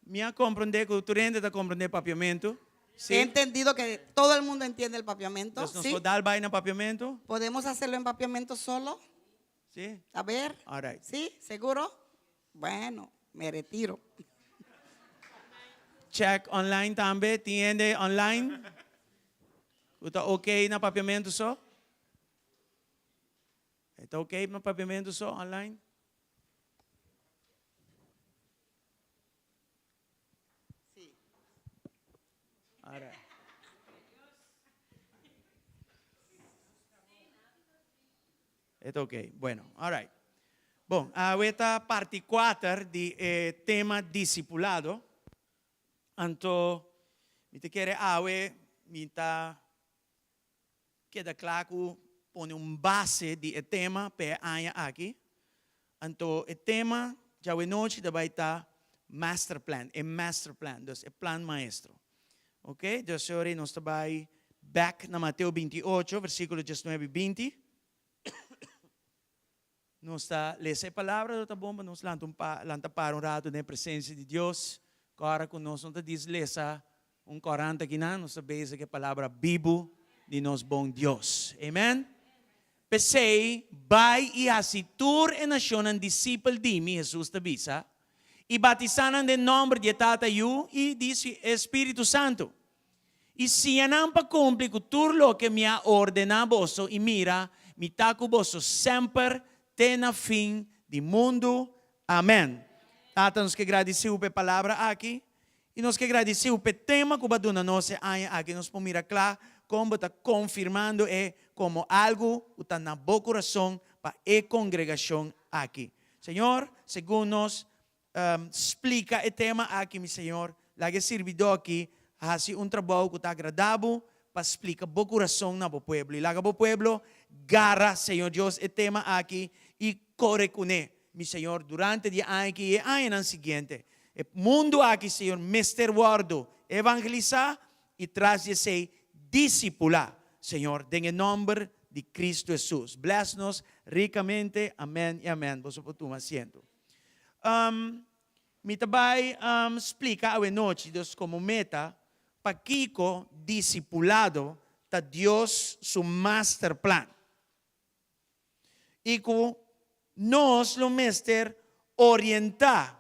mi a komprondé ku tur hende ta komprondé papiamentu. He entendido que todo el mundo entiende el papiamento. Nos ¿sí? por dal bai na papiamentu. ¿Podemos hacerlo en papiamento solo? Sí. A ver. All right. ¿Sí? ¿Seguro? Bueno, me retiro. Check online tambe. Tin hende online? Ku ta ok na papiamentu so? E ta ok na papiamentu so online? Sí. All right. E ta ok. Bueno, all right. Bon, awe ta parti 4 di e tema discipulado. Anto, mi ta kere awe mi ta keda kla ku pone un base di e tema pa e aña aki. Anto e tema djawe nochi ta bai ta Master Plan, e Master Plan, dus e plan maestro. Ok, dus ora nos ta bai bek na Mateo 28, versíkulo 19 i 20. Nos ta lesa e palabra lo ta bon pa nos lanta un pa lanta para un rato den e presencia di Dios. Ora cu nos no ta dis lesa un corant akinan, nos ta bezig cu e palabra bibu di nos bon Dios. Amen. P'esei, bai i hasi tur e nashonnan disipel di mi, Hesus ta bisa, i batisá nan den nòmber di e Tata, Yu i di e Spiritu Santu. I siña nan pa kumpli ku tur loke mi a ordená boso, i mira, mi ta ku boso semper te na fin di mundu. Amèn. Tata, nos ke gradisí bo pa e palabra aki, i nos ke gradisí bo pa e tema ku bo a duna nos e aña aki. Nos por mira kla kon bo ta konfirmando e komo algu ku ta na bo kurason pa e kongregashon aki. Señor, segun nos Splika e tema aki, mi Señor. Laga e sirbidó aki hasi un trabou ku ta agradá bo pa splika bo kurason na bo pueblo. I laga bo pueblo gara, Señor Dios, e tema aki i kore kuné, mi Señor, durante di e aña aki i e añanan siguiente. E mundu aki, Señor, mester wòrdu evangelisá i tras di esei disipulá, Señor, den e nòmber di Kristu Hesus. Bless nos rikamente. Amèn i amèn. Boso por tuma asiento. Mi ta bai splika awenochi, dus komo meta, pakiko disipulado ta Dios su master plan. I ku nos lo mester orientá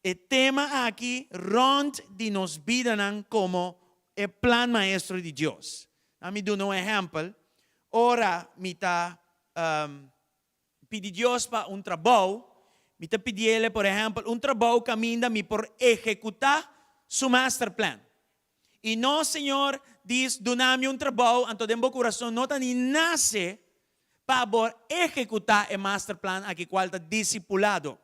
e tema aki rònt di nos bidanan komo e plan maestro di Dios. Na mi duna un ehèmpel, ora mi ta pidi Dios pa un trabou, mi ta pidiele por ehèmpel un trabou kaminda mi por ehekutá Su master plan. I no, Señor, dis duna mi un trabou, anto den bo kurason no ta ni nase pa bo ehekutá e master plan aki kual ta disipulado.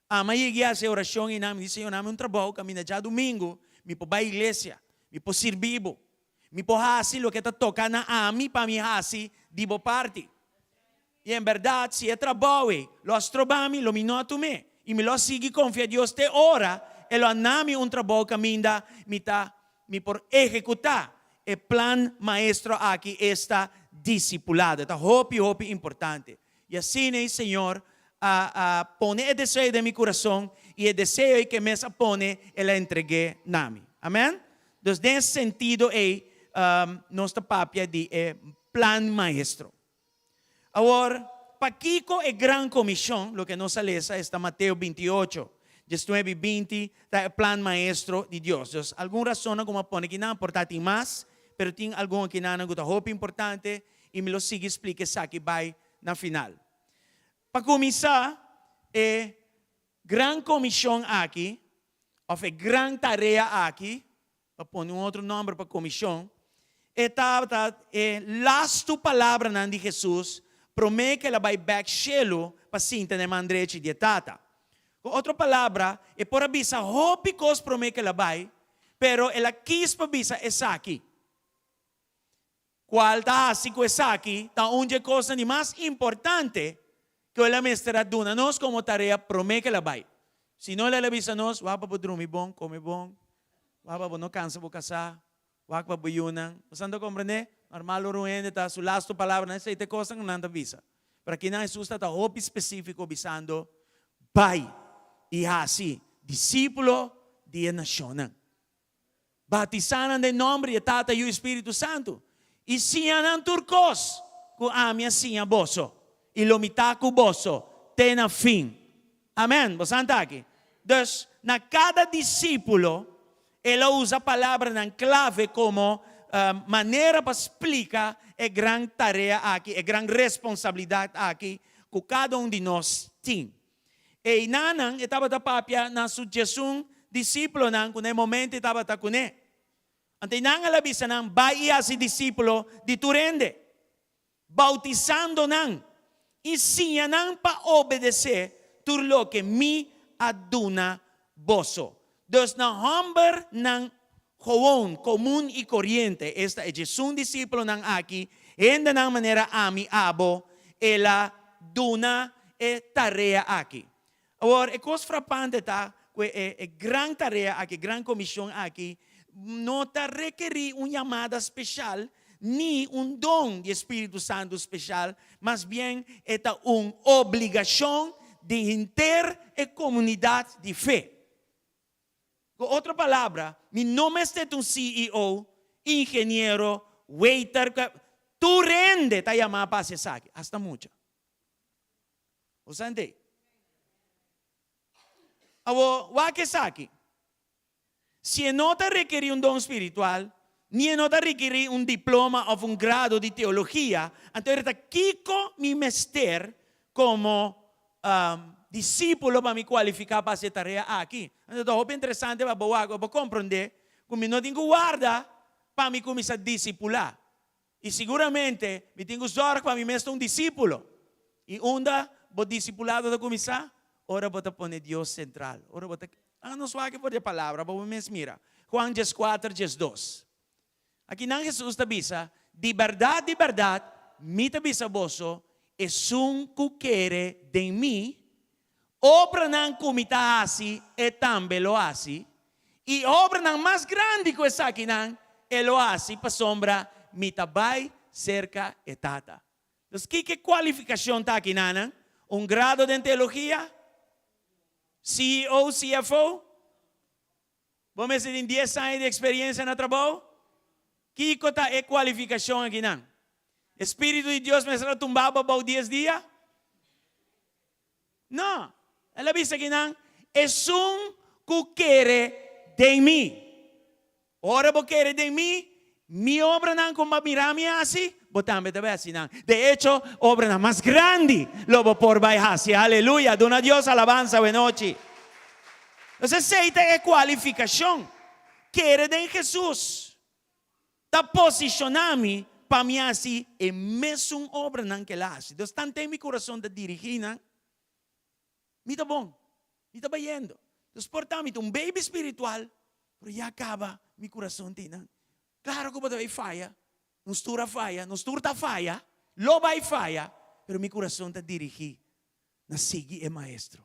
Ama yegi hasi e orashon einan, mi di, Señor, duna mi un trabou kaminda djadumingu mi por bai iglesia, mi por sirbi bo. Mi por hasi loke ta toka na ami pa mi hasi di bo parti. I en bèrdat, si e trabou ei lo a stroba mi, lo mi no a tum'é. I mi lo a sigui konfia Dios te ora e lo a na mi un trabou kaminda mi ta mi por ehekutá e plan maestro aki, esta disipulado. E ta hopi, hopi importante. I asina ei Señor a a pone e deseo den mi kurason, i e deseo ei ku e mes a pone, el a entreg'é na mi. Amèn? Dus den e sentido ei nos ta papia di e plan maestro. Awor, pakiko e gran komishon, loke nos a lesa esta Mateo 28, 19 i 20, ta e plan maestro di Dios? Dus algun rasonnan ku mi a pone akinan, por ta tin mas, pero tin algun akinanan ku ta hopi importante i mi lo sigui splika esaki bai na final. Pa kuminsá, e Gran Komishon aki, òf e gran tarea aki, pa pone un otro nòmber pa komishon, e tabata e lastu palabranan di Hesus promé ku el a bai bèk shelu pa sinta na e man drechi di e Tata. Ku otro palabra, e por a bisa hopi kos promé ku el a bai, pero el a kis pa bisa esaki. Cual ta haci cu esaki ta un dje cosnan di mas importante cu el a mester a duna nos como tarea prome cu el a bay. Si no el a bisa nos, wak pa bo drumi bon, come bon, wak pa bo no cansa bo casa, wak pa bo yunan. Bo sa ta comprende? Normal ora un hende ta su lasto palabranan esey ta e cosnan cu nan ta bisa. Pero akinan Jesus ta ta hopi specifico bisando, Bay y haci discipulo di e nacionnan. Batisá nan den nòmber di e Tata, Yu i Spiritu Santu, i siña nan tur kos ku ami a siña boso, i lo mi ta ku boso te na fin. Amèn. Bo sa ta aki? Dus, na kada disípulo, el a usa palabranan klave komo manera pa splika e gran tarea aki, e gran responsabilidat aki ku kada un di nos tin. Einanan e tabata papia na su diesun disípulonan ku na e momento e tabata kuné. Anto einan el a bisa nan, Bai i hasi disípulo di tur hende, boutisando nan i siña nan pa obedesé tur loke mi a duna boso. Dus na hòmbernan gewon, komun i koriente, esta e diesun disípulonan aki, hendenan manera ami, abo, el a duna e tarea aki. Awor, e kos frapante ta ku e e gran tarea aki, e gran komishon aki, no ta rekerí un yamada speshal ni un don di e spiritu santu speshal, mas bien e ta un obligashon di henter e komunidat di fe. Ku otro palabra, mi no mester ta un CEO, ingeniero, waiter, Tur hende ta yamá pa hasi esaki, hasta mucha. Bo sa hende? Awor, wak esaki. Si e no ta rekerí un don spiritual, ni e no ta rekerí un diploma òf un grado di teologia, anto e ta kiko mi mester komo disípulo pa mi kualifiká pa hasi e tarea aki? Anto ta hopi interesante pa bo wak, pa bo komprondé ku mi no tin ku warda pa mi kuminsá disipulá. I siguramente mi tin ku zòrg pa mi mes ta un disípulo. I unda bo disipulado ta kuminsá? Ora bo ta pone Dios sentral. Ora bo ta Laga nos wak for di e palabra pa bo mes mira. Juan 14, 12. Akinan Hesus ta bisa, Di bèrdat, di bèrdat, mi ta bisa boso, esun ku kere den mi, Obranan ku mi ta hasi, e tambe lo hasi, i obranan mas grandi ku esakinan e lo hasi, pasobra mi ta bai serka e Tata. Dus kiko e kualifikashon ta akinanan? Un grado den teologia? CEO, CFO? Bo mester tin dies aña di eksperiensia na trabou? Kiko ta e kualifikashon akinan? E Spiritu di Dios mester a tumba bo abou dies dia? No. El a bisa kinan, Esun ku kere den mi. Ora bo kere den mi, mi obranan ku bo a mira mi hasi, bo tambe ta bai hasi nan. De echo, obranan mas grandi lo bo por bai hasi. Aleluya! Duna Dios alabansa awenochi. Entonces esei ta e kualifikashon. Kere den Hesus. Ta posishoná mi pa mi hasi e mesun obranan ku el a hasi. Dios tanten mi kurason ta dirigí nan, mi ta bon, mi ta bayendo. Dios por ta mi ta un baby spiritual, pero ya kaba mi kurason tin nan. Klaro ku bo ta bai faya, nos tur a faya, nos tur ta faya, lo bai faya, pero mi kurason ta dirigí na sigui e Maestro,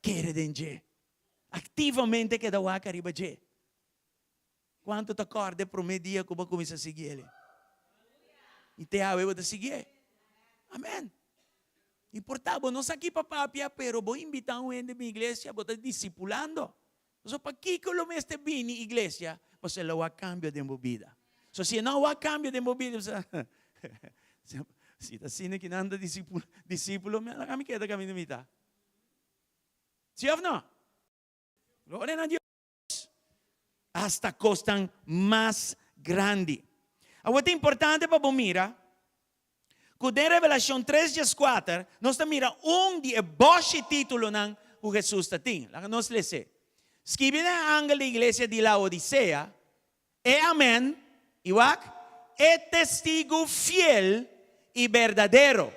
kere den dje, aktivamente keda wak ariba dje. Kuantu ta kòrda e promé dia ku bo a kuminsá sigui el? I te awe bo ta siguié. Amèn. I por ta bo no sa ki pa papia, pero bo invitá un hende bin iglesia, bo ta disipulando. Pasobra pakiko lo mester bini iglesia? Pasobra el a wak kambio den bo bida. So si e no a wak kambio den bo bida, bo sa, si ta asina ki nan ta disípulo, mi a laga mi keda kaminda mi ta. Si òf no? Gloria na Dios. Hasta kosnan mas grandi. Awor ta importante pa bo mira ku den Revelashon tres dieskuater nos ta mira un di e boshi titulonan ku Hesus ta tin. Laga nos les'é. Skibi na e angel di iglesia di Laodisea, E Amen, i wak, e testigu fiel i berdadero.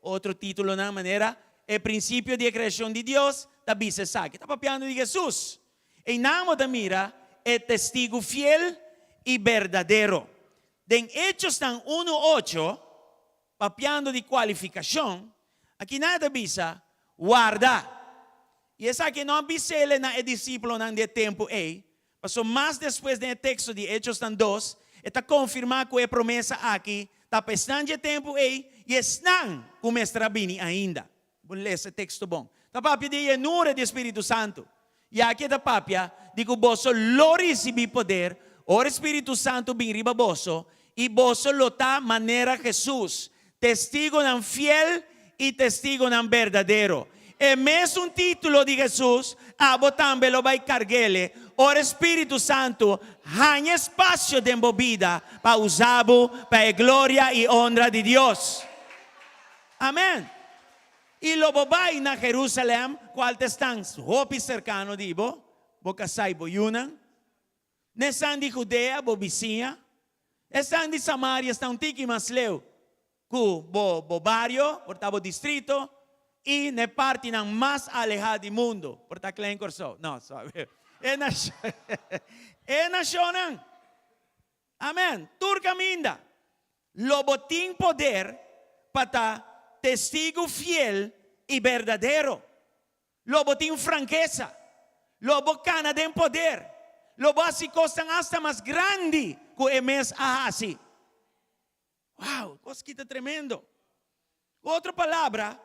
Otro titulonan manera E Prinsipio di e Kreashon di Dios ta bisa esaki. Ta papiando di Hesus. Einan bo ta mira e testigu fiel i berdadero. Den Echosnan unu ocho, papiando di kualifikashon, akinan e ta bisa, Warda! I esaki no a bis'el na e disípulonan di e tempu ei, Pasobra mas despues den e teksto di Hechosnan dos, e ta konfirmá ku e promesa aki ta pa esnan dje tempu ei i esnan ku mester a bini ainda. Bo lesa e teksto bon. Ta papia di e yenura di e Spiritu Santu. I aki e ta papia di ku boso lo risibí poder ora e Spiritu Santu bin riba boso, i boso lo ta manera Hesus, Testigonan fiel i testigonan berdadero. E mesun título di Hesus, abo tambe lo bai karg'ele ora e Spiritu Santu haña espasio den bo bida pa usa bo pa e gloria i honra di Dios. Amen. I lo bo bai na Jerusalèm, kual ta esnan hopi serkano di bo, bo kasá i bo yunan. N'esnan di Judea, bo bisiña. Esnan di Samaria sta un tiki mas leu ku bo bo bario, por ta bo distrito, i n'e partinan mas alehá di mundu, por ta Klein Kòrsou. No, sorry. E nashon, e nashonnan. Amen. Tur kaminda lo bo tin poder pa ta testigu fiel i berdadero. Lo bo tin frankesa. Lo bo kana den poder. Lo bo hasi kosnan asta mas grandi ku e mes a hasi. Wow, kos ki ta tremendo. Ku otro palabra,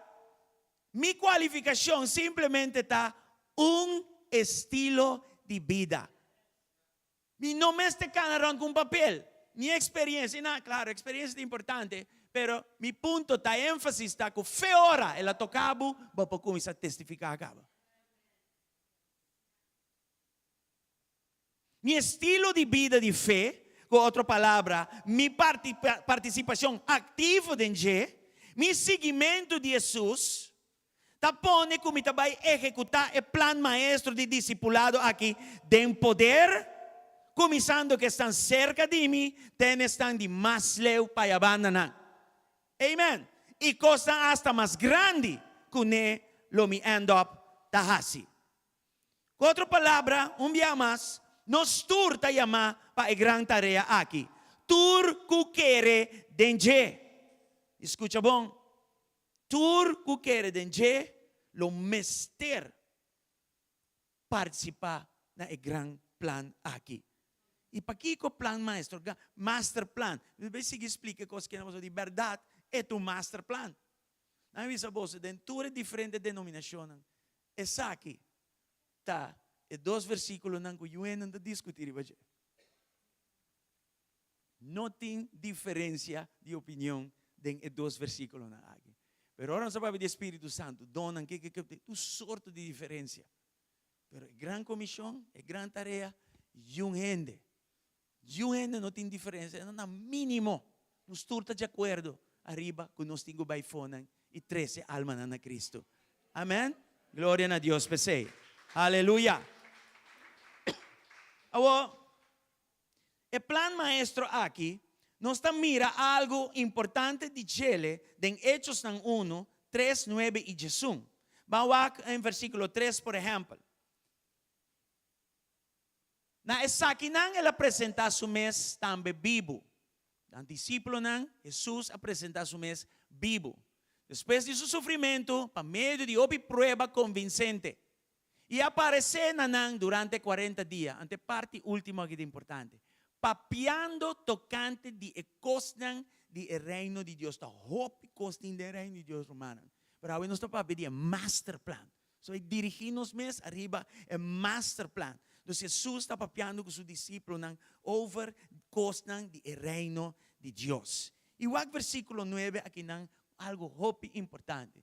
mi kualifikashon simplemente ta un estilo di bida. Mi no mester kana rònt ku un papel. Ni experiencia, na, claro, experiencia ta importante, pero mi punto ta énfasis ta ku fe ora el a toka bo, bo por kuminsá testifiká kaba. Mi estilo di bida di fe, ku otro palabra, mi partisipashon aktivo den dje, mi siguimentu di Hesus, ta pone ku mi ta bai ehekutá e plan maestro di disipulado aki den poder, kuminsando ku esnan serka di mi te na esnan di mas leu pa e abandanan. Amen! I kosnan asta mas grandi ku ne lo mi end up ta hasi. Ku otro palabra, un bia mas, nos tur ta yamá pa e gran tarea aki. Tur ku kere den dje. I skucha bon, tur ku kere den dje lo mester partisipá na e gran plan aki. I pakiko plan maestro? Master plan. Mi ta bai sigui splika e kos aki na boso. Di bèrdat e ta un master plan. Nan a bisa boso den tur e diferente denominashonnan. Esaki ta e dos versíkulonan ku yuennan ta diskutí riba dje. No tin diferensia di opinion den e dos versíkulonan aki. Pero ora nos ta papia di e Spiritu Santu, donnan, ke, ke, ke, tur sorto di diferensia. Pero e gran komishon, e gran tarea, yun hende. Yun hende no tin diferensia, na mínimo. Nos tur ta di akuerdo ariba ku nos tin ku bai fonan i trese almanan na Kristu. Amen. Gloria na Dios p'esei. Aleluya. Awor, e plan maestro aki, nos ta mira algu importante di djele den Hechosnan unu, tres, nuebe i diesun. Ban wak en versíkulo tres, por ehèmpel. Na esakinan el a presentá su mes tambe bibu. Nan disípulonan, Hesus a presentá su mes bibu. Despues di su sufrimentu, pa medio di hopi prueba konvinsente, i a aparesé na nan durante kuarenta dia. Ante parti último aki ta importante. Papiando tokante di e kosnan di e Reino di Dios. Ta hopi kos tin den e Reino di Dios, rumannan. Pero awe nos ta papia di e masterplan. So e dirigí nos mes ariba e masterplan. Dus Hesus ta papiando ku su disipelnan over kosnan di e Reino di Dios. I wak versíkulo nuebe akinan algu hopi importante.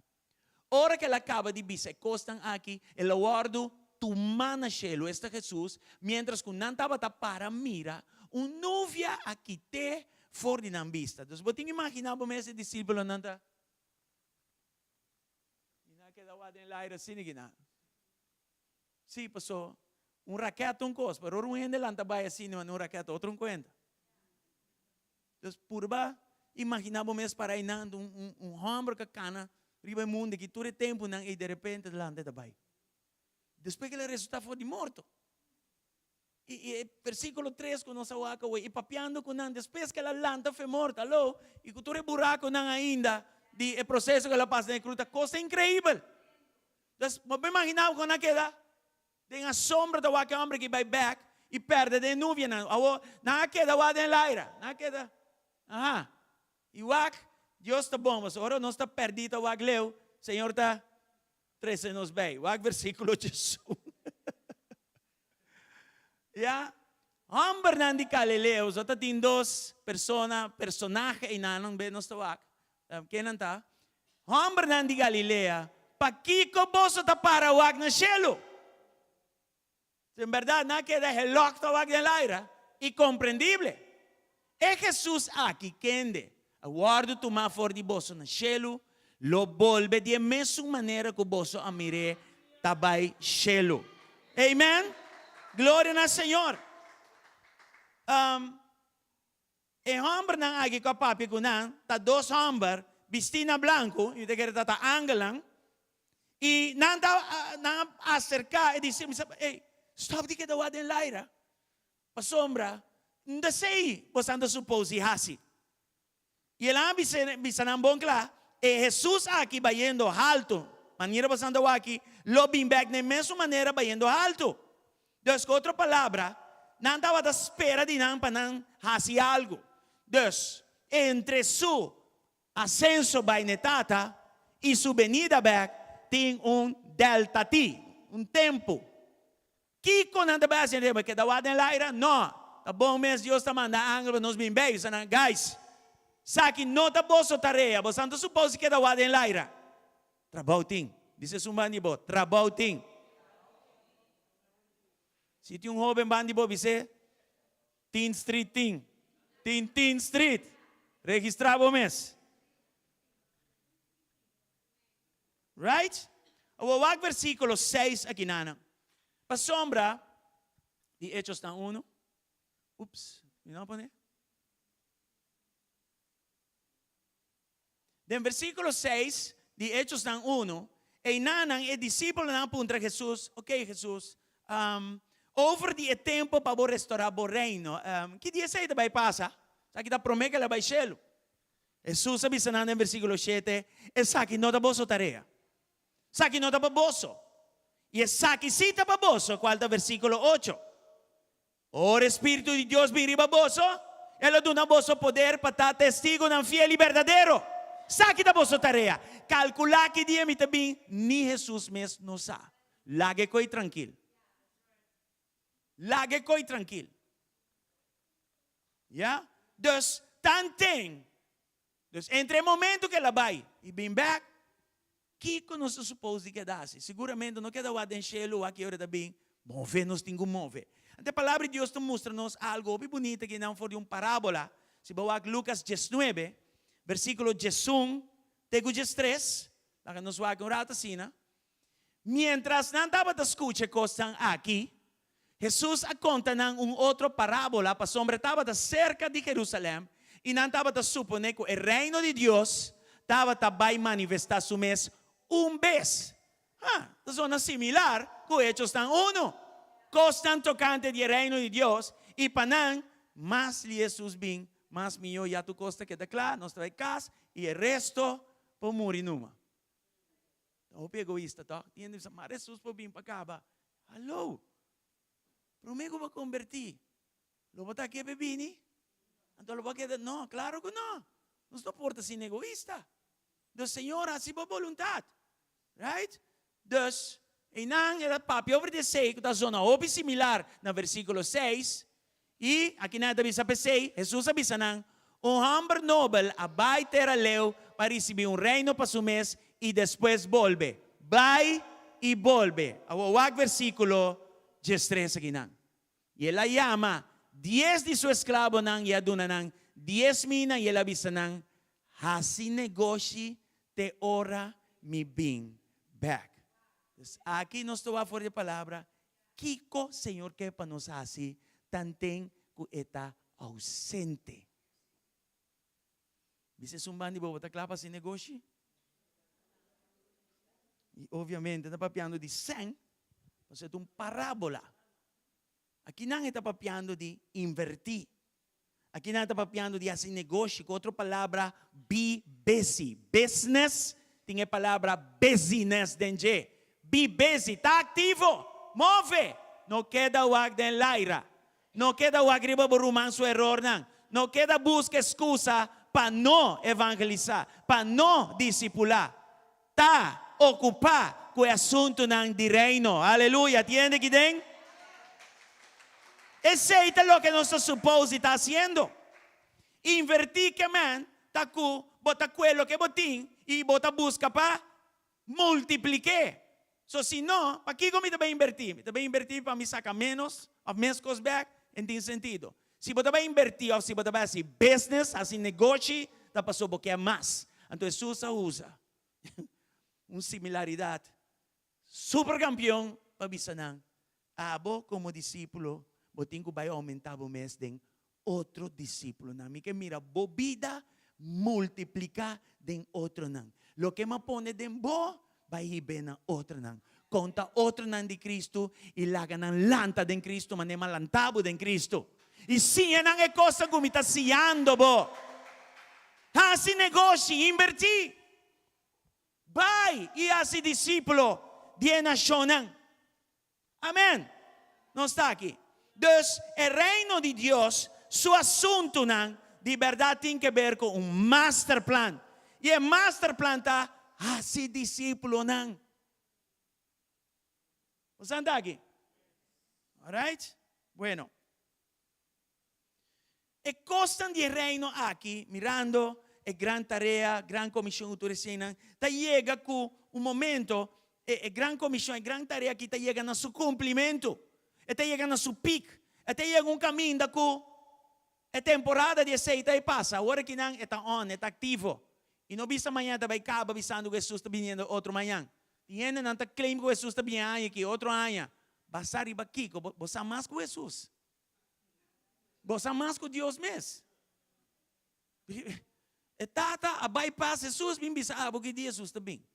Ora ku el a kaba di bisa e kosnan aki, el a wòrdu tumá na shelu, esta Hesus, miéntras ku nan tabata para mira, un nuvia a kit'é for di nan bista. Dus bo tin imaginá bo mes e disipelnan ta. I nan a keda wak den laira asina ki nan. Sí, paso un raket ta un kos, pero ora un hende lanta bai asina manera un raket ta otro un kuenta. Dus purba imaginá bo mes para einan un un un hòmber ku a kana riba e mundu aki tur e tempunan ei derepente ta lanta e ta bai. Despues ku el a resusitá for di morto. I i e versíkulo tres ku nos a wak awe, i papiando ku nan despues ku el a lanta fe morto, aló, i ku tur e burakunan ainda di e proseso ku el a pasa den e krus, ta kos inkreibel. Dus, bo por imaginá bo kon nan a keda den asombro ta wak e hòmber aki bai bèk i pèrdè den e nubianan. Awor, nan a keda wak den laira, nan a keda, aha. I wak, Dios ta bon, pasobra ora nos ta pèrdí ta wak leu, Señor ta trese nos bei. Wak versíkulo diesun. Ya, hòmbernan di Galileo, so ta tin dos persona, personahe einan, nan be nos ta wak, ken nan ta? Hòmbernan di Galilea, pakiko boso ta para wak na shelu? En bèrdat nan a keda helòk ta wak den laira, i komprendible. E Hesus aki, kende a wòrdu tumá for di boso na shelu, lo bolbe di e mesun manera ku boso a mir'é ta bai shelu. Amen! Gloria na Señor! Um, e hòmbernan aki ku a papia ku nan ta dos hòmber bistí na blanku, i ta kere ta ta angelnan, i nan ta nan a aserká e disipelnan, Ey, stòp di keda wak den laira. Pasobra N ta sei bosan ta supos di hasi. I el a bisa nan bon kla, E Hesus aki bayendo haltu, manera bosan ta wak aki, lo bin bèk na e mesun manera bayendo haltu. Dus, ku otro palabra, nan tabata spera di nan pa nan hasi algu. Dus, entre su asenso bai na e Tata i su benida bèk tin un delta-ti, un tempu. Kiko nan ta bai hasi? Nan ta keda wak den laira? No! Ta bon mes Dios ta manda angel pa nos bin bei. Bisa nan, Guys, saki no ta boso tarea. Bosan ta supos di keda wak den laira. Trabou tin. Bisa esun ban di bo, Trabou tin. Si tin un hoben ban di bo, bis'é, Tin Street tin. Tin Tin Street. Registrá bo mes. Right? Awor wak versíkulo seis akinanan. Pasobra di Echosnan unu. Ups, mi no a pone. Den versíkulo seis di Echosnan unu, einanan e disípulonan a puntra Hesus, Oké, Hesus, over di e tempu pa bo restorá bo reino, ki dia esei ta bai pasa? Esaki ta promé ku el a bai shelu. Hesus a bisa nan den versíkulo shete, Esaki no ta boso tarea. Esaki no ta pa boso. I esaki sí ta pa boso, kual ta versíkulo ocho. Ora e Spiritu di Dios bin riba boso, E lo duna boso poder pa ta testigunan fiel i berdadero. Esaki ta boso tarea. Kalkulá ki dia mi ta bin, ni Hesus mes no sa. Laga e koi trankil. Laga e koi trankil. Ya? Dus, tanten. Dus, entre e momento ku el a bai i bin bèk, kiko nos ta supos di keda hasi? Siguramente no keda wak den shelu wak ki ora ta bin move, nos tin ku move. Anto e Palabra di Dios ta mustra nos algu hopi bunita aki nan for di un parábola. Si bo wak Lukas diesnuebe, versíkulo diesun te ku diestres, laga nos wak un ratu asina. Miéntras nan tabata skucha e kosnan aki, Hesus a konta nan un otro parábola pasobra e tabata serka di Jerusalèm i nan tabata suponé ku e Reino di Dios tabata bai manifestá su mes un bes. Ha, ta zona similar ku Hechosnan unu. Kosnan tokante di e Reino di Dios i pa nan, mas li Hesus bin, mas mihó ya tur kos ta keda kla, nos ta bai kas i e resto por muri numa. Ta hopi egoista tòg? Tin hende bisa, Mara Hesus por bin pa kaba. Hallo! Promé ku bo a kombertí, lo bo ta ke p'e bini? Anto lo bo a keda, No, klaro ku no! Nos no por ta asina egoista. Dus, Señor, hasi bo boluntat. Right? Dus, einan el a papia over di esei ku ta zona hopi similar na versíkulo seis. I akinan e ta bisa p'esei, Hesus a bisa nan, Un hòmber nobel a bai tera leu pa risibí un reino pa su mes i despues bolbe. Bai i bolbe. Awor wak versíkulo diestres akinan. I el a yama dies di su esklabonan i a duna nan dies mina i el a bisa nan, Hasi negoshi te ora mi bin bèk. Dus aki nos ta wak for di e palabra Kiko Señor ke pa nos hasi tanten ku E ta ousente? Bisa esun ban di bo, bo ta kla pa hasi negoshi? I obviamente ta papiando di sèn, pasobra e ta un parábola. Akinan e ta papiando di invertí. Akinan e ta papiando di hasi negoshi, ku otro palabra, be busy. Business tin e palabra busyness den dje. Be busy, ta aktivo, move! No keda wak den laira. No keda wak riba bo ruman su erornan. No keda buska eskusa pa no evangelisá, pa no disipulá. Ta okupá ku e asuntunan di Reino. Aleluya! Tin hende aki den? Esei ta loke nos ta supos di ta hasiendo. Invertí ke men ta ku bo ta kue loke bo tin i bo ta buska pa multiplik'é. So si no, pakiko mi ta bai invertí? Mi ta bai invertí pa mi saka ménos òf meskos bèk? En tin sentido. Si bo ta bai invertí òf si bo ta bai hasi business, hasi negoshi, ta pasobra bo ke mas. Anto Hesus a usa un similaridat super kampion pa bisa nan, Abo komo disípulo, bo tin ku bai oumentá bo mes den otro disípulonan. Mi ke mira bo bida multipliká den otronan. Loke mi a pone den bo, bai hib'é na otronan. Konta otronan di Kristu i laga nan lanta den Kristu manera mi a lanta bo den Kristu. I siña nan e kosnan ku mi ta siñando bo. Hasi negoshi, inbertí. Bai i hasi disípulo di e nashonnan. Amen. Nos ta aki. Dus, e Reino di Dios su asuntunan di bèrdat tin ke ber ku un masterplan. I e masterplan ta hasi disípulonan. Boso ta aki? Alright? Bueno. E kosnan di e Reino aki, mirando e gran tarea, gran komishon ku tur eseinan, ta yega ku un momento e e gran komishon, e gran tarea aki ta yega na su kumplimentu. E ta yega na su pik. E ta yega un kaminda ku e temporada di esei ta e pasa. Awor akinan e ta on, e ta aktivo. I no bisa mañana ta bai kaba bisando ku Hesus ta biniendo otro mañan. Tin hendenan ta claim ku Hesus ta bini aña aki, otro aña. Basá riba kiko? Bo bo sa mas ku Hesus. Bo sa mas ku Dios mes. E tata a bai pas Hesus bin bisa abo ki dia Hesus ta bin.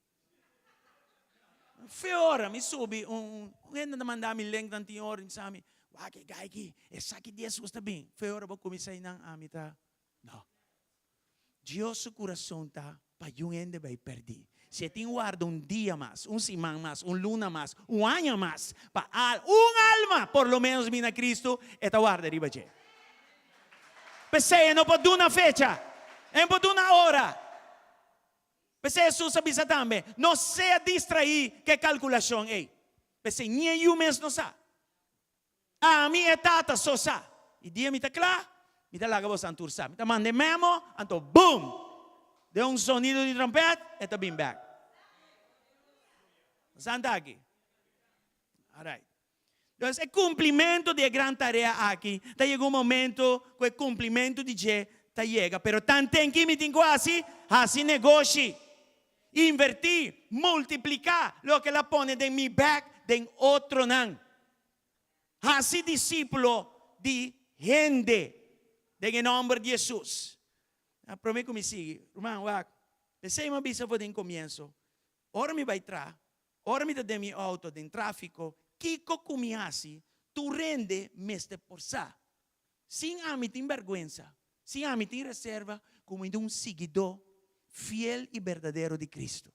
Fe ora mi subi un un hende ta manda mi link nan tin ora mi bisa mi wak e guy ki e sa ki dia Hesus ta bin. Fe ora bo kuminsá einan ami ta no. Dios su kurason ta pa yun hende bai pèrdí. Si e tin warda un dia mas, un siman mas, un luna mas, un aña mas, pa al un alma por lo ménos bini na Kristu, e ta warda riba dje. P'esei e no por duna fecha, e no por duna ora. P'esei Hesus a bisa tambe, No sea distraí ku e kalkulashon ei. P'esei ni e yu mes no sa. Ami e Tata so sa. I dia mi ta kla, mi ta laga bosan tur sa. Mi ta manda e memo, anto boom! Den un sonido di trompet, e ta bin bek. Bosan ta aki? Alright. Dus e kumplimento di e gran tarea aki ta yega un momento ku e kumplimento di dje ta yega. Pero tanten ki mi tin ku hasi? Hasi negoshi. Invertí, multipliká loke el a pone den mi bek den otronan. Hasi disípulo di hende den e nòmber di Hesus. Na promé ku mi sigui, ruman, wak, p'esei mi a bisa for den komienso, ora mi bai tra, ora mi ta den mi outo den tráfiko, kiko ku mi hasi, tur hende mester por sa. Sin ami tin bèrgwensa, sin ami tin reserva ku mi ta un siguidó fiel i berdadero di Kristu.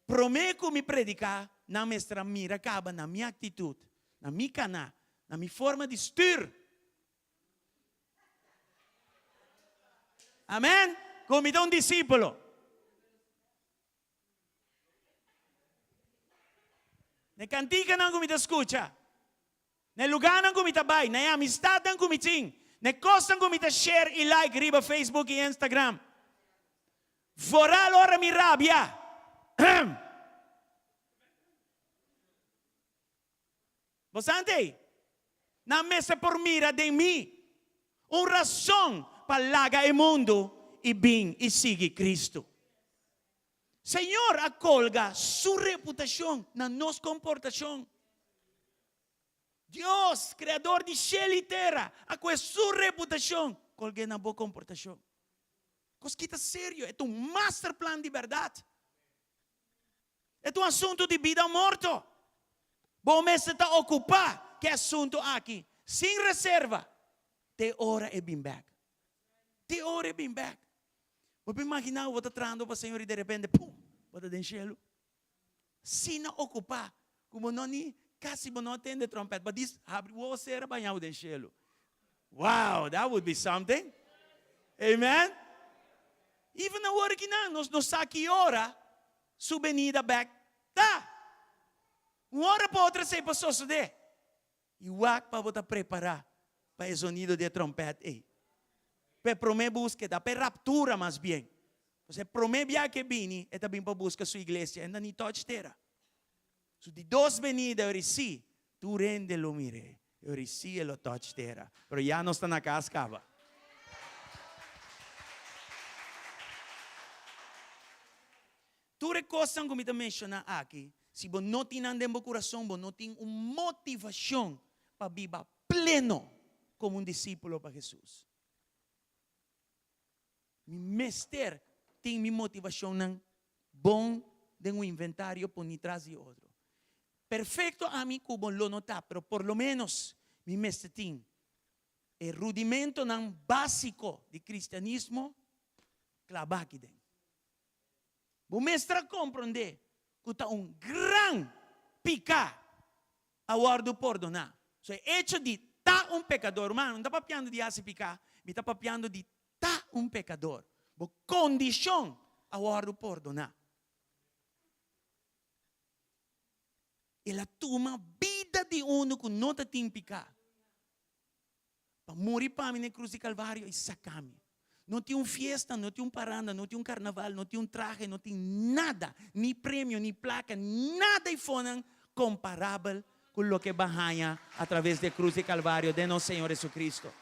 Promé ku mi prediká, nan mester a mira kaba na mi aktitut, na mi kaná, na mi forma di stür. Amèn! Ku mi ta un disípulo. Na e kantikanan ku mi ta skucha, na e lugánan ku mi ta bai, na e amistatnan ku mi tin, na e kosnan ku mi ta share i like riba Facebook i Instagram. Vooral ora mi rabia. Ahem. Bo sa ante? Nan mester por mira den mi un rason pa laga e mundu i bin i sigui Cristo. Señor a colga su reputacion na nos comportacion. Dios, Creador di shel i tera, a coge su reputacion colgu'e na bo comportacion. Cos ki ta serio, e ta un master plan di berdad. E ta un asuntu di bida o morto. Bo mester ta ocupá cu e asuntu aki sin reserva te ora e bin bek. Te ora e bin bek. Bo por imaginá bo ta trahando pa Señor i derepente pum! Bo ta den shelu. Asina ocupá cu bo no ni casi bo no a tende trompet. Bo a dis habri wowo cera baña bo den shelu. Wow! That would be something. Amen! Even awor aki nan, nos no sa ki ora su benida bek ta. Un ora pa otro esei por sosodé. I wak pa bo ta prepará pa e zonido di e trompèt ei. Pa e promé búskeda, pa e raptura mas bien. Pasobra e promé biaha ku e bini, e ta bin pa buska su iglesia, e no ta ni tòch tera. Su di dos benida, e ora sí, tur hende lo mir'é. E ora sí e lo tòch tera. Pero ya nos ta na kas kaba. Tur e kosnan ku mi ta menshoná aki, si bo no tin nan den bo kurason, bo no tin un motivashon pa biba pleno komo un disípulo pa Hesus. Mi mester tin mi motivashonnan bon den un inventario poni tras di otro. Perfekto ami ku bo lo no ta, pero por lo ménos mi mester tin e rudimentonan básiko di kristianismo klabá aki den. Bo mester a komprondé ku ta un gran piká a wòrdu pordoná. So e echo di ta un pekador, ruman, no ta papiando di hasi piká, mi ta papiando di ta un pekador. Bo kondishon a wòrdu pordoná. El a tuma bida di unu ku no ta tin piká. Pa muri pa mi na e krus di Kalvario i saka mi. No tin un fiesta, no tin un paranda, no tin un karnaval, no tin un trahe, no tin nada, ni premio, ni plaka, nada eifonan komparabel ku loke bo a haña atraves di e krus di Kalvario den nos Señor Jesucristo.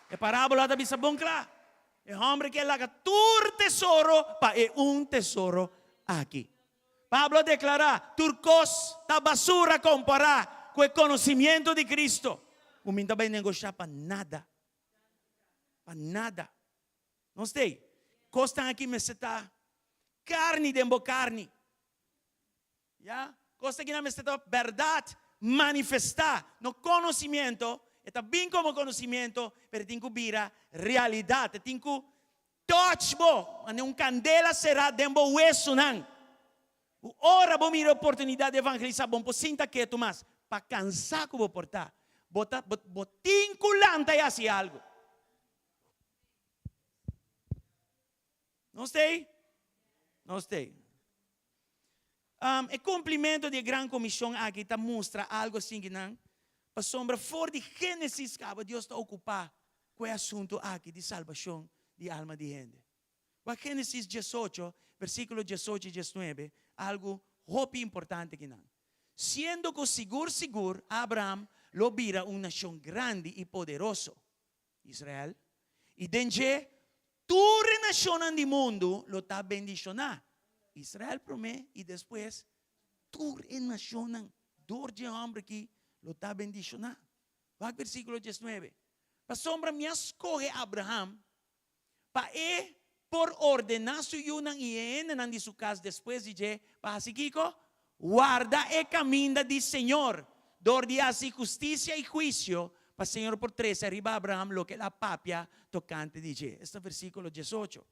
E parábola ta bisa bon kla, E hòmber ke laga tur tesoro pa e un tesoro aki. Pablo a deklará, Tur kos ta basura kompará ku e konosimiento di Cristo, ku mi no ta bai negoshá pa nada. Pa nada. Nos t'ei, kosnan aki mester ta karni den bo karni. Ya, kos aki nan mester ta bèrdat manifestá, no konosimiento. E ta bin komo konosimiento, pero e tin ku bira realidat. E tin ku touch bo, manera un kandela será den bo wesunan. Ku ora bo mira oportunidat di evangelisá, bo no por sinta ketu mas. Pa kansá ku bo por ta, bo ta, bo tin ku lanta i hasi algu. Nos t'ei? Nos t'ei. E kumplimentu di e Gran Komishon aki ta mustra algu asin nan, pasobra for di Génesis kaba Dios ta okupá ku e asuntu aki di salbashon di alma di hende. Wak Génesis diesocho, versíkulo diesocho i diesnuebe, algu hopi importante akinan. Siendo ku sigur sigur Abraham lo bira un nashon grandi i poderoso, Israel, i den dje tur e nashonnan di mundu lo ta bendishoná, Israel promé i despues tur e nashonnan dor dje hòmber akí lo ta bendishoná. Wak versíkulo diesnuebe, Pasobra mi a skohe Abraham pa e por ordená su yunan i e hendenan di su kas despues di dje pa hasi kiko? Warda e kaminda di Señor dor di hasi hustisia i huisio, pa Señor por trese ariba Abraham loke el a papia tokante di dje. Esta versíkulo diesocho.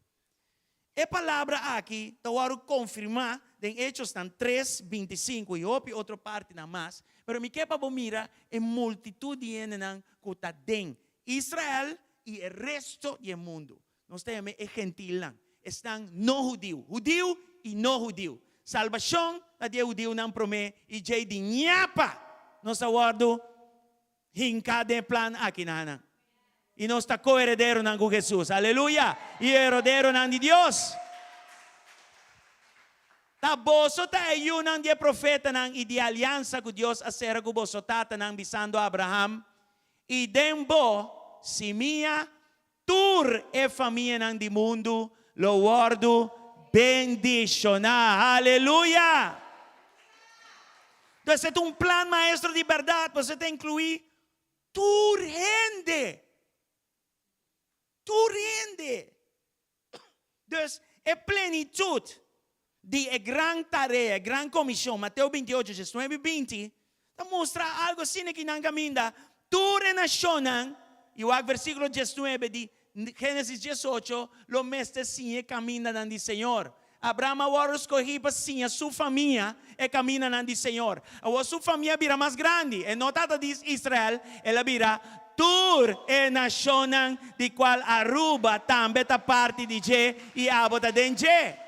E palabra aki ta wòrdu konfirmá den Hechosnan tres, bintisinku i hopi otro partinan mas, pero mi ke pa bo mira e multitut di hendenan ku ta den Israel i e resto di e mundu. Nos ta yam'é e gentilnan, esnan no hudiu, hudiu i no hudiu. Salbashon ta di e hudiunan promé i djei di ñapa nos ta wòrdu hinká den e plan aki nan. I nos ta ko-herederonan ku Hesus. Aleluya! I herederonan di Dios. Ta boso ta e yunan di e profetanan i di e aliansa ku Dios a sera ku boso tatanan, bisando Abraham, I den bo simia tur e famianan di mundu lo wòrdu bendishoná. Aleluya! Entonces e ta un plan maestro di bèrdat, pasobra e ta inkluí tur hende. Tur hende. Dus e plenitut di e gran tarea, e gran komishon, Mateo 28, 19 i 20, ta mustra algu asina ki nan kaminda tur e nashonnan, i wak versíkulo 19 di Génesis 18, lo mester siña e kamindanan di Señor. Abraham a wòrdu skohí pa siña su famia e kamindanan di Señor. Awor su famia a bira mas grandi. E no tata di Israel, el a bira tur e nashonnan di kual Aruba tambe ta parti di dje i abo ta den dje.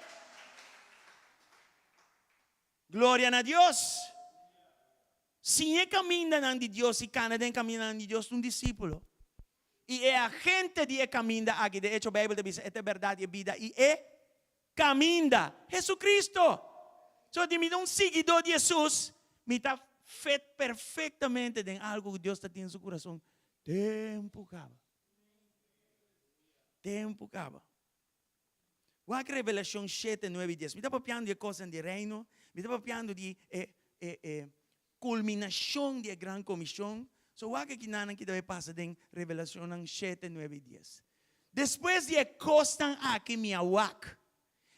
Gloria na Dios! Siña e kamindanan di Dios i kana den e kamindanan di Dios ta un disípulo. I e agente di e kaminda aki, de echo Beibel ta bisa e ta e bèrdat i e bida i e kaminda, Jesucristo. So di mi ta un siguidó di Hesus, mi ta fit perfektamente den algu ku Dios ta tin den su kurason tempu kaba. Tempu kaba. Wak Revelashon shete, nuebe i dies. Mi ta papiando di e kosnan di Reino, mi ta papiando di e e e kulminashon di e Gran Komishon. So wak e kinanan ki ta bai pasa den Revelashonnan shete, nuebe i dies. Despues di e kosnan aki mi a wak,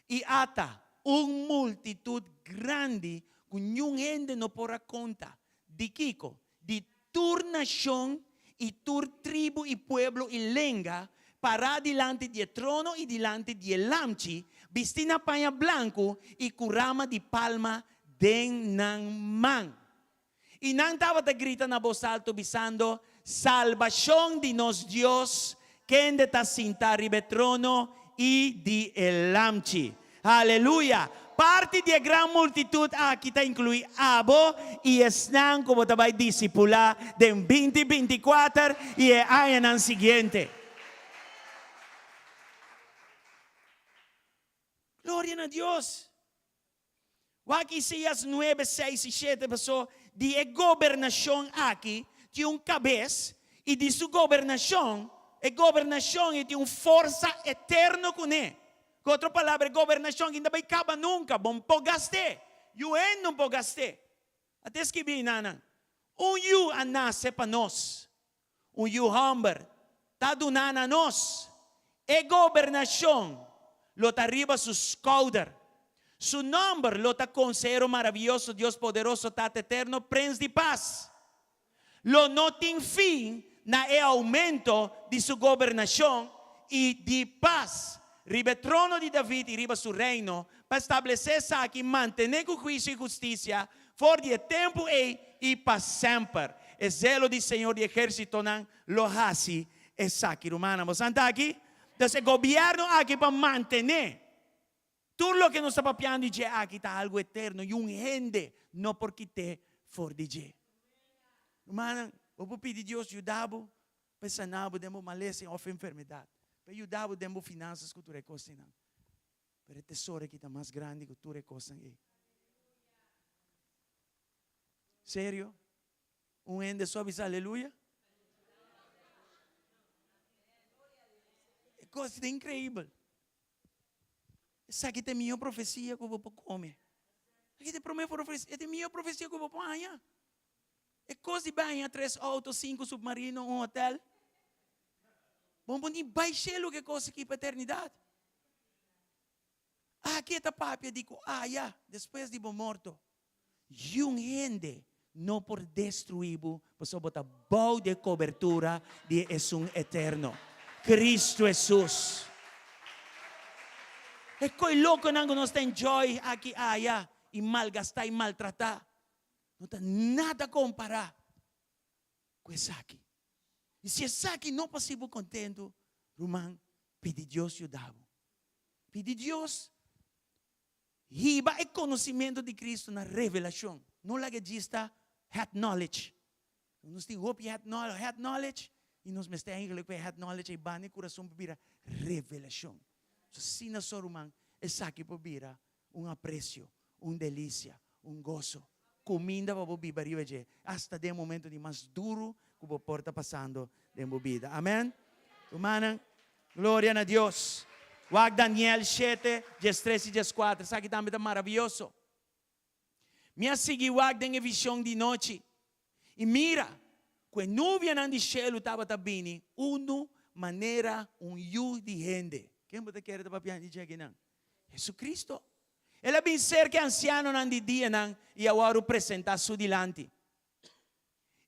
i ata, un multitut grandi ku niun hende no por a konta. Di kiko? Di tur nashon i tur tribu i pueblo i lenga, pará dilanti di e trono i dilanti di e Lamchi, bistí na paña blanku i ku rama di palma den nan man. I nan tabata grita na bos altu, bisando, Salbashon di nos Dios, kende ta sintá riba e trono, i di e Lamchi. Haleluya! Parti di e gran multitut aki ta inkluí abo i esnan ku bo ta bai disipulá den binti 24 i e añanan siguiente. Gloria na Dios! Wak Isaías nuebe, seis i shete, Paso di e gobernashon aki tin un kabes, i di su gobernashon, e gobernashon ei tin un forsa eterno kuné. Ku otro palabra, e gobernashon aki no ta bai kaba nunka. Bo no por gast'é. Yu hende no por gast'é. A ta skibí nan, Un yu a nase pa nos. Un yu hòmber ta duná na nos. E gobernashon lo ta riba su skouder. Su nòmber lo ta Konsehero Maravioso, Dios Poderoso, Tata Eterno, Prens di Pas. Lo no tin fin na e oumento di su gobernashon i di pas riba e trono di David i riba su reino, pa establesé esaki i mantené ku huisio i hustisia For di e tempu ei i pa semper, e zelo di Señor di ehérsitonan lo hasi esaki. Rumannan, boso ta aki? Dus e gobièrnu aki pa mantené tur loke nos ta papiando di dje aki ta algu eterno i un hende no por kit'é for di dje. Rumannan, bo por pidi Dios yuda bo pa e sana bo den bo malesa òf enfermedat, pa e yuda bo den bo finansas ku tur e kosnan. Pero e tesoro aki ta mas grandi ku tur e kosnan ei. Serio? Un hende so a bisa aleluya? E kos ta inkreibel. Esaki ta e mihó profesia ku bo por kome. Esaki ta e promé profesia, e ta e mihó profesia ku bo por haña. E kos di bai haña tres outo, sinku supmarino, un hotel. Bo por ni bai shelu ku e kos aki pa eternidat. Aki e ta papia di ku aya, despues di bo morto, yun hende no por destruí bo pasobra bo ta bou di e kobertura di e Esun Eterno, Kristu Hesus. E koi lokonan ku nos ta enjoy aki aya i malgastá i maltratá no ta nada kompará ku esaki. I si esaki no por hasi bo kontentu, ruman, pidi Dios yuda bo. Pidi Dios hiba e konosimentu di Kristu na revelashon. No laga e djis ta head knowledge. Nos tin hopi head knowledge i nos mester eigenlijk ku e head knowledge ei banda e kurason por bira revelashon. So asina so, ruman, esaki por bira un apresio, un delisia, un goso. Kuminda pa bo biba riba dje, asta den e momento di mas duru ku bo por ta pasando den bo bida. Amen. Rumannan, gloria na Dios. Wak Daniel shete, diestres i dieskuater. Esaki tambe ta maravioso. Mi a sigui wak den e vision di nochi, i mira, ku e nubianan di shelu tabata bini unu manera un yu di hende. Ken bo ta kere ta papiando di dje akinan? Jesucristo. El a bin serka e ansianonan di dianan i a wòrdu presentá su dilanti.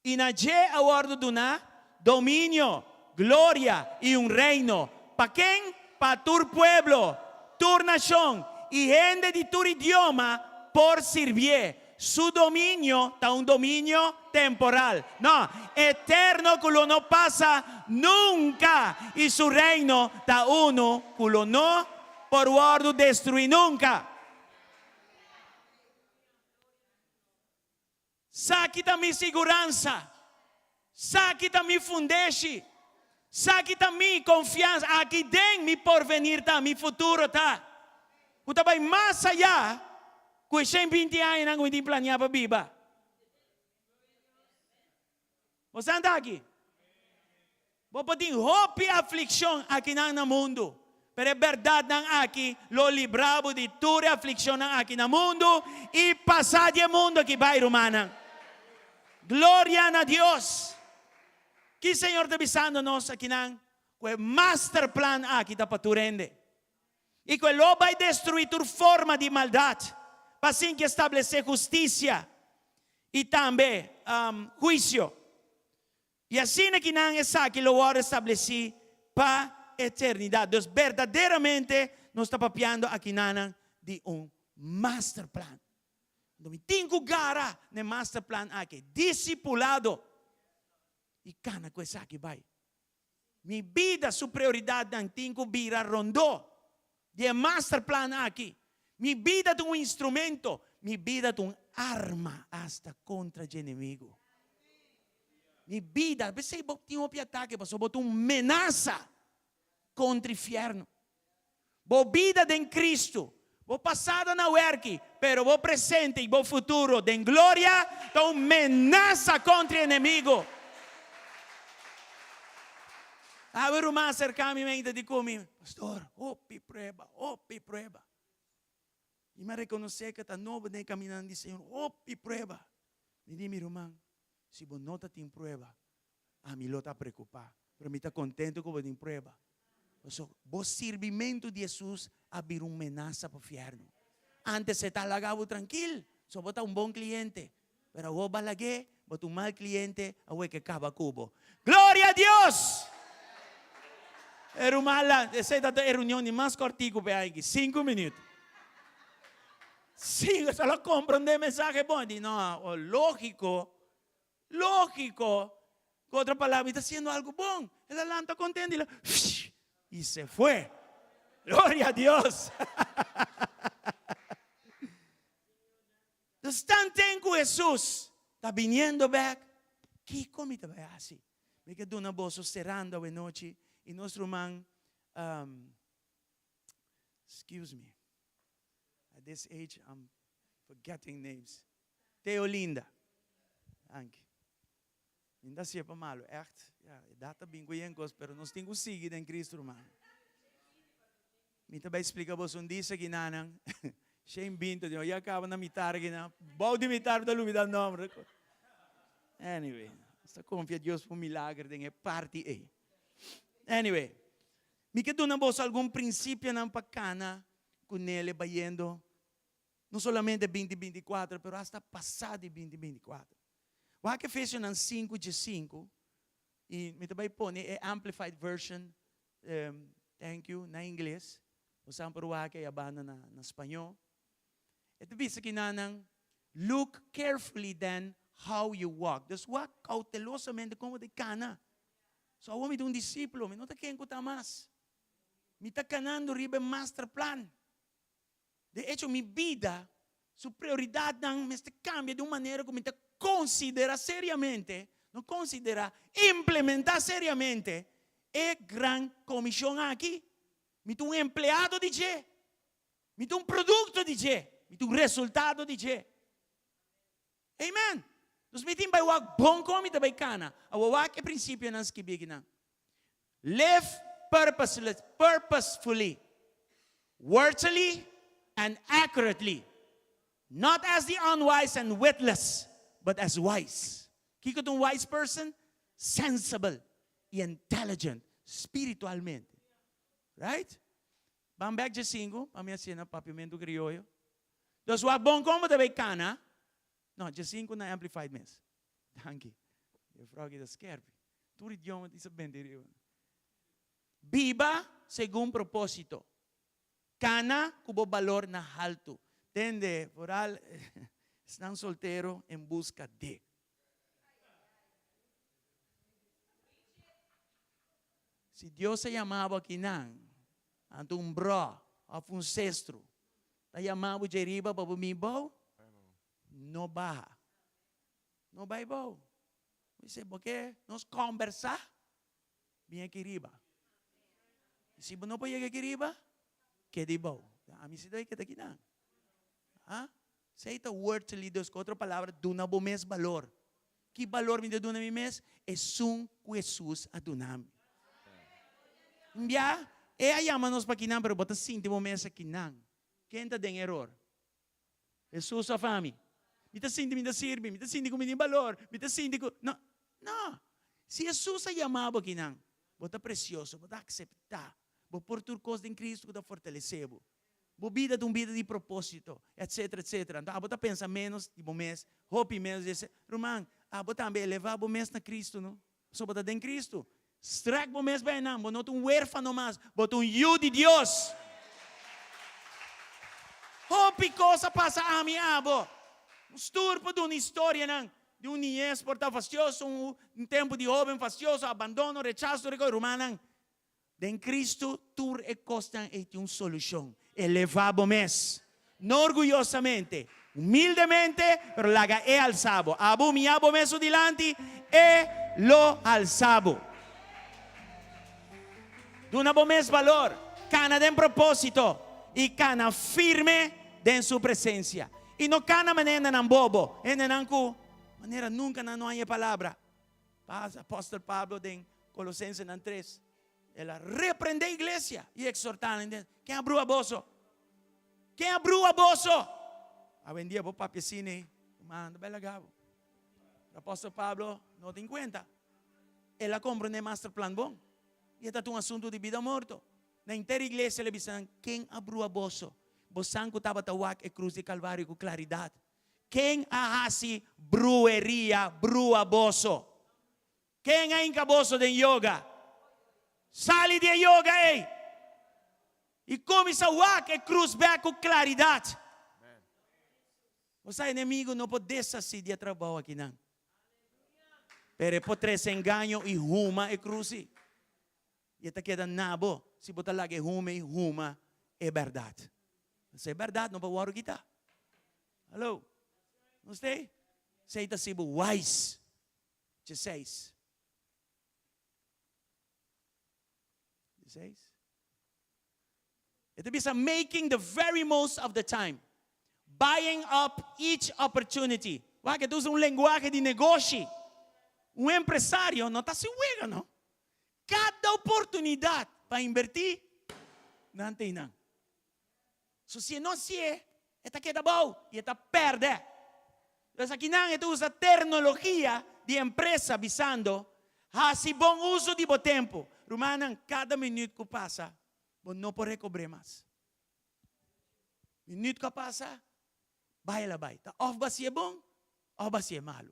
I na dje a wòrdu duná dominio, gloria i un reino. Pa ken? Pa tur pueblo, tur nashon i hende di tur idioma por sirbié. Su dominio ta un dominio temporal, no, eterno ku lo no pasa nunka, i su reino ta unu ku lo no por wòrdu destruí nunka. Saki ta mi siguransa, saki ta mi fundeshi, saki ta mi konfiansa, aki den mi porvenir ta, mi futuro ta. Ku ta bai mas ayá ku e 120 añanan ku mi tin planiá pa biba. Bo sa ta aki? Bo por tin hopi aflikshon akinan na mundu, pero e bèrdatnan aki lo libra bo di tur e aflikshonnan aki na mundu i pasa di e mundu aki bai, rumannan. Gloria na Dios! Ki Señor ta bisando nos akinan? Ku e master plan aki ta pa tur hende. I ku e lo bai destruí tur forma di maldat, pa asin ki establesé hustisia i tambe huisio. I asina ki nan esaki lo wòrdu establesí pa eternidat. Dus berdaderamente nos ta papiando akinanan di un master plan. Anto mi tin ku gara na e master plan aki, disipulado, i kana ku esaki bai. Mi bida su prioridatnan tin ku bira rondó di e master plan aki. Mi bida ta un instrumento, mi bida ta un arma hasta kontra dje enemigu. Mi bida, p'esei bo tin hopi atake, pasobra bo ta un menasa kontra infierno. Bo bida den Cristo, bo pasado na werki, pero bo presente y bo futuro den gloria ta un menasa contra e enemigo. Awe ruman acerca mi mente di cu mi, Pastor, hopi prueba, hopi prueba. Y mi a reconoce cu ta nobo den e caminnan di Señor, hopi prueba. Mi di mi ruman, si bo no ta tin prueba, Ami lo ta preokupá, pero mi ta kontentu ku bo tin prueba. Pasobra bo sirbimentu di Hesus a bira un menasa pa fièrnu. Ántes e ta laga bo trankil, so bo ta un bon kliente. Pero awor bo a lag'é, bo ta un mal kliente, awor e ke kaba ku bo. Gloria a Dios! E ruman la, esei ta e reunion di mas kòrtiku p'e aña aki, sinku minüt. Sinku, esei lo komprondé e mensahe bon. E di, No, lógiko. Lógiko! Ku otro palabra, mi ta hasiendo algu bon. El a lanta kontento i el a fsh! I se fue. Gloria a Dios! Dus tanten ku Hesus ta biniendo bèk, kiko mi ta bai hasi? Mi ke duna boso serando awenochi i nos ruman, excuse me, at this age I'm forgetting names. Teolinda. Danki. Mi no ta hasié pa malu, ègt. Ya, edat ta bin ku yen kos, pero nos tin ku sigui den Cristo, ruman. Mi ta bai splika boso un disa kinanan. Shane Binto, di ya kaba na mitar kinan. Bou di mitar mi ta lubida nòmber. Anyway, nos ta konfia Dios pa un milager den e parti ei. Anyway, mi ke duna boso algun prinsipionan pa kana ku Nele bayendo No solamente binti 24, pero hasta pasá di binti 24. Wak Efesionan sinku djesinku, i mi ta bai pone e Amplified Version, thank you, na ingles. Bo sa por wak ei abanda na na spañó. E ta bisa kinanan, Look carefully then how you walk. Dus wak koutelosamente kon bo ta kana. So awor mi ta un disípulo, mi no ta ken ku ta mas. Mi ta kanando riba e master plan. De echo, mi bida su prioridadnan mester cambia di un manera cu mi ta considera seriamente, no considera, implementa seriamente e Gran Comision aki. Mi ta un empleado di dje. Mi ta un producto di dje. Mi ta un resultado di dje. Amen. Dus mi tin bai wak bon kon mi ta bai kana. Awor wak e prinsipionan skibí akinan. Live purposefully, worthily and accurately, not as the unwise and witless, but as wise. Kiko ta un wise person? Sensible i intelligent spiritualmente. Right? Ban bek dje sinku, pa mi hasié na papiamentu krioyo. Dus wak bon kon bo ta bay kana. No, dje sinku na Amplified mes. Danki. Juffrouw aki ta skerpi. Tur idioma tin sa benti riba. Biba segun proposito. Kana ku bo balor na haltu. Tende, vooral esnan soltero en buska de. Si Dios a yama bo akinan, anto un bro of un sestro ta yama bo dje riba pa bo bin bou, no baha. No bai bou. Bo dice, bo ke nos kombersá? Bin aki riba. I si bo no por yega aki riba, keda ei bou. Ami si ta bai keda akinan. Ha? Esei ta worthily, dus ku otro palabra, duna bo mes balor. Ki balor mi ta duna mi mes? Esun ku Hesus a duna mi. Un bia, E a yama nos pa kinan, pero bo ta sinti bo mes akinan. Ken ta den eror? Hesus òf ami? Mi ta sinti mi ta sirbi, mi ta sinti ku mi tin balor, mi ta sinti ku. No, no! Si Hesus a yama bo akinan, bo ta presioso, bo ta akseptá, bo por tur kos den Kristu ku ta fortalesé bo. Bo bida ta un bida di propósito, etcetera, etcetera. Anto abo ta pensa ménos di bo mes, hopi ménos di esei. Ruman, abo tambe elevá bo mes na Cristo, no? Pasobra bo ta den Cristo. Strèk bo mes bai nan. Bo no ta un wérfano mas, bo ta un yu di Dios. Hopi kos a pasa ami i abo. Nos tur por duna historianan di un niñez por ta fastioso, un tempu di hóben fastioso, abandono, rechaso, tur e kos. Rumannan, Den Cristo tur e cosnan ey tin un solucion. Eleva bo mes. No orguyosamente, humildemente, pero laga E alsa bo. Abo humiyá bo mes su dilanti, E lo alsa bo. Duna bo mes balor, kana den propósito i kana firme den su presensia. I no kana manera hendenan bobo, hendenan ku manera nunka nan no haña e palabra. Pas apòstel Pablo den Kolosensenan tres, el a reprendé iglesia i eksortá nan den, Ken a brua boso? Ken a brua boso? Awendia bo papia asina ei, ruman ta bai laga bo. Pero apòstel Pablo no tin kuenta. El a komprendé master plan bon. I e ta un asuntu di bida o morto. Na henter iglesia el a bisa nan, Ken a brua boso? Bosan ku tabata wak e krus di Kalvario ku klaridat. Ken a hasi brueria brua boso? Ken a hinka boso den yoga? Sali di e yoga ei i kuminsá wak e krus bèk ku klaridat. Bo sa enemigu no por deshasí di e trabou akinan, pero e por trese engaño i huma e krus ei. I e ta keda na bo si bo ta laga e hume i huma e bèrdat. Pasobra e bèrdat no por wòrdu kitá. Hallo? Nos ta ei? Esei ta hasi bo wise. Dieseis. Dieseis. E ta bisa making the very most of the time. Buying up each opportunity. Wak, e ta usa un lenguahe di negoshi. Un empresario no ta hasi wega, no. Kada oportunidat pa inbertí, nan ta einan. So si e no hasié, e ta keda abou i e ta pèrdè. Pues akinan e ta usa ternologia di empresa bisando, Hasi bon uso di bo tempu. Rumannan, kada minüt ku pasa, bo no por rekobr'é mas. Minüt ku a pasa, bai el a bai. Ta òf bo hasié bon òf bo hasié malu.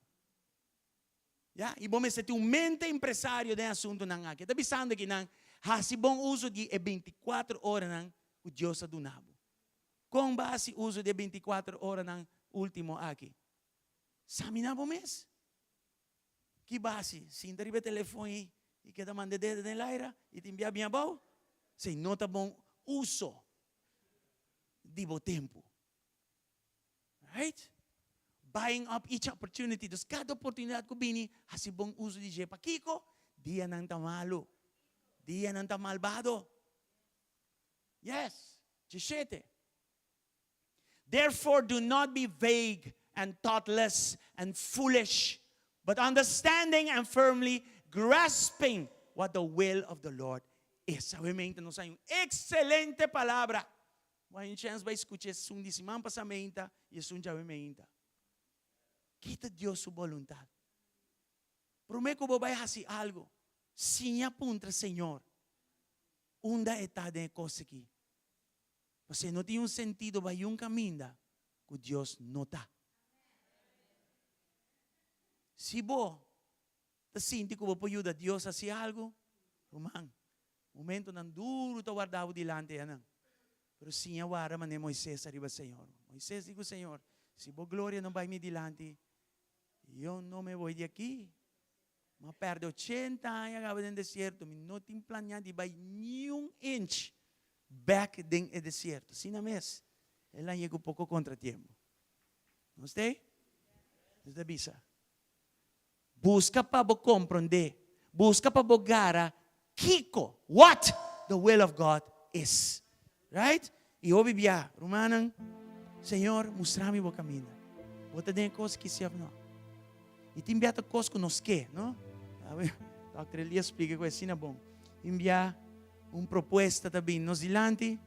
Ya, i bo mester tin un mente empresario den e asuntunan aki. E ta bisando aki nan, hasi bon uso di e bintikuater oranan ku Dios a duna bo. Kon bo a hasi uso di e bintikuater oranan último aki? Saminá bo mes. Ki bo a hasi? Sinta riba e telefon i i keda manda e dedo den laira i tin bia bin abou? Esei no ta bon uso di bo tempu. Right? Buying up each opportunity. Dus kada oportunidad ku bini, hasi bon uso di dje. Pakiko? Dianan ta malu. Dianan ta malbado. Yes. Djeshete. Therefore do not be vague and thoughtless and foolish, but understanding and firmly grasping what the will of the Lord is. Awe nos hay un excelente palabra. Bo hay un chèns bai skucha esun di siman pasá meinta i esun djawe meinta. Ki ta Dios su boluntat? Promé ku bo bai hasi algu, siña puntra Señor unda e ta den e kos aki. Pasobra no tin un sentido bai un kaminda ku Dios no ta. Si bo ta sinti ku bo por yuda Dios hasi algu, ruman, Momentonan duru ta warda bo dilanti enan. Pero siña warda manera Moises ariba Señor. Moises di ku Señor, Si bo gloria no bai mi dilanti, yo no me voy di aki. Mi a perde ochenta aña kaba den desierto, mi no tin planea di bai niun inch bek den e desierto. Asina mes, el a yega un poko kontratiempo. Nos ta ei? Nos ta bisa. Buska pa bo komprondé. Buska pa bo gara kiko, what, the will of God is. Right? I hopi bia, rumannan, Señor, mustra mi bo kaminda. Bo ta den e kos ki si òf no? I tin bia ta kos ku nos ke, no? Dòkter Elias splika ku asina bon. Tin bia un propuesta ta bini nos dilanti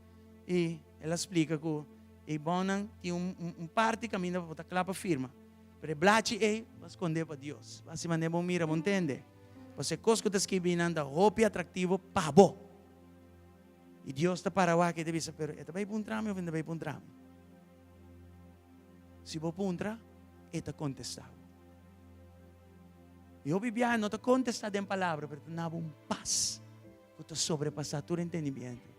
i el a splika ku e bonnan tin un parti kaminda bo ta kla pa firma. Pero e blachi ei bo a skondé pa Dios. Bo a hasi manera bo mira, bo ntende. Pasobra e kos ku ta skibí nan ta hopi atraktivo pa bo. I Dios ta para wak i ta bisa, pero e ta bai puntra mi òf e no ta bai puntra mi? Si bo puntra, e ta kontestá bo. I hopi biaha no ta kontestá den palabra, pero ta na bo un pas ku ta sobrepasá tur entendimiento.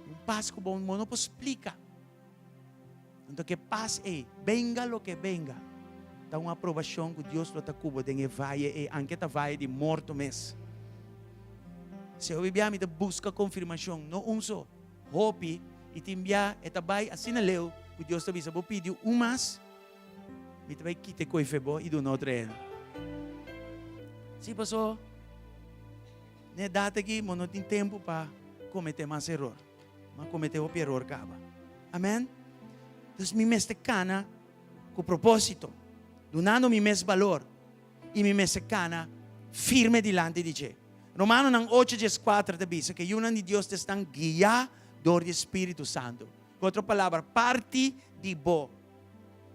Un pas ku bo no por splika. Anto ke pas ei, benga loke benga, ta un aprobashon ku Dios lo ta ku bo den e vaye ei, anke ta vaye di morto mes. Si hopi bia mi ta buska konfirmashon, no un so, hopi. I tin bia e ta bai asina leu ku Dios ta bisa, Bo pidi un mas, mi ta bai kita e koi fe bo i duna otro hende. Sí, paso na e dat aki bo no tin tempu pa kometé mas eror. Bo a kometé hopi eror kaba. Amen? Dus mi mester kana ku propósito, dunando mi mes balor, i mi mester kana firme dilanti di dje. Romanonan ocho dieskuater ta bisa ku e yunan di Dios ta esnan guiá dor di e Spiritu Santu. Ku otro palabra, parti di bo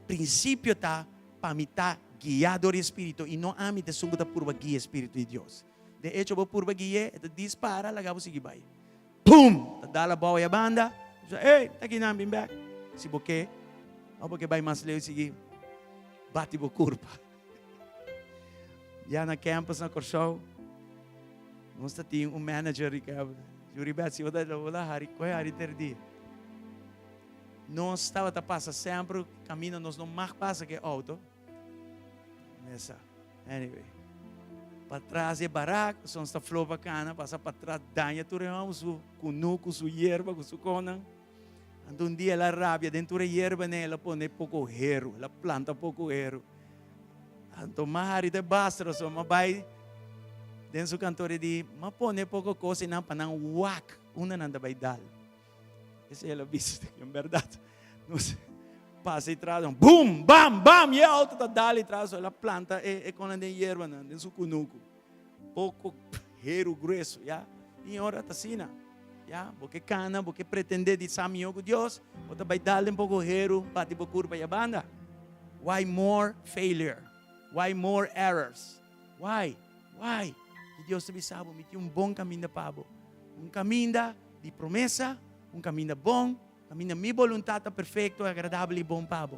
prinsipio ta pa mi ta guiá dor di e Spiritu i no ami ta esun ku ta purba guia e Spiritu di Dios. De echo, bo purba gui'é, e ta dispara laga bo sigui bai. Pum! Ta dal abou e banda. Bo bisa, Ey, ta kinan, bin bèk. Si bo ke, òf bo ke bai mas leu i sigui bati bo kurpa. Ya na campus na Kòrsou, nos ta tin un manager di campus. Yuri Betsy, bo ta hola hari, koe hari ter dia. Nos tabata pasa semper kaminda nos no mag pasa ku e outo. Mesa. Anyway. Patras e barak, son sta flor bacana, pasa patras, daña tur e hom su kunuku, su yerba, ku su konan. Anto un dia el a rabia den tur e yerba ne, el a pone poko heru, el a planta poko heru. Anto ma hari te basta, so ma bai den su kantor e di, ma pone poko kos einan pa nan wak unda nan ta bai dal. Esei el a bisa, en bèrdat, nos pasa i tras, bum, bam, bam, i e outo ta dal i tras, so el a planta e konan den yerbanan, den su kunuku. Poko heru grueso, ya. Tin ora ta asina, ya. Bo ke kana, bo ke pretende di sa mihó ku Dios, bo ta bai dal den poko heru, bati bo kurpa ya banda. Why more failure? Why more errors? Why? Why? I Dios ta bisa bo, mi tin un bon kaminda pa bo. Un kaminda di promesa, un kaminda bon, kaminda mi boluntat ta perfekto, agradabel i bon pa bo.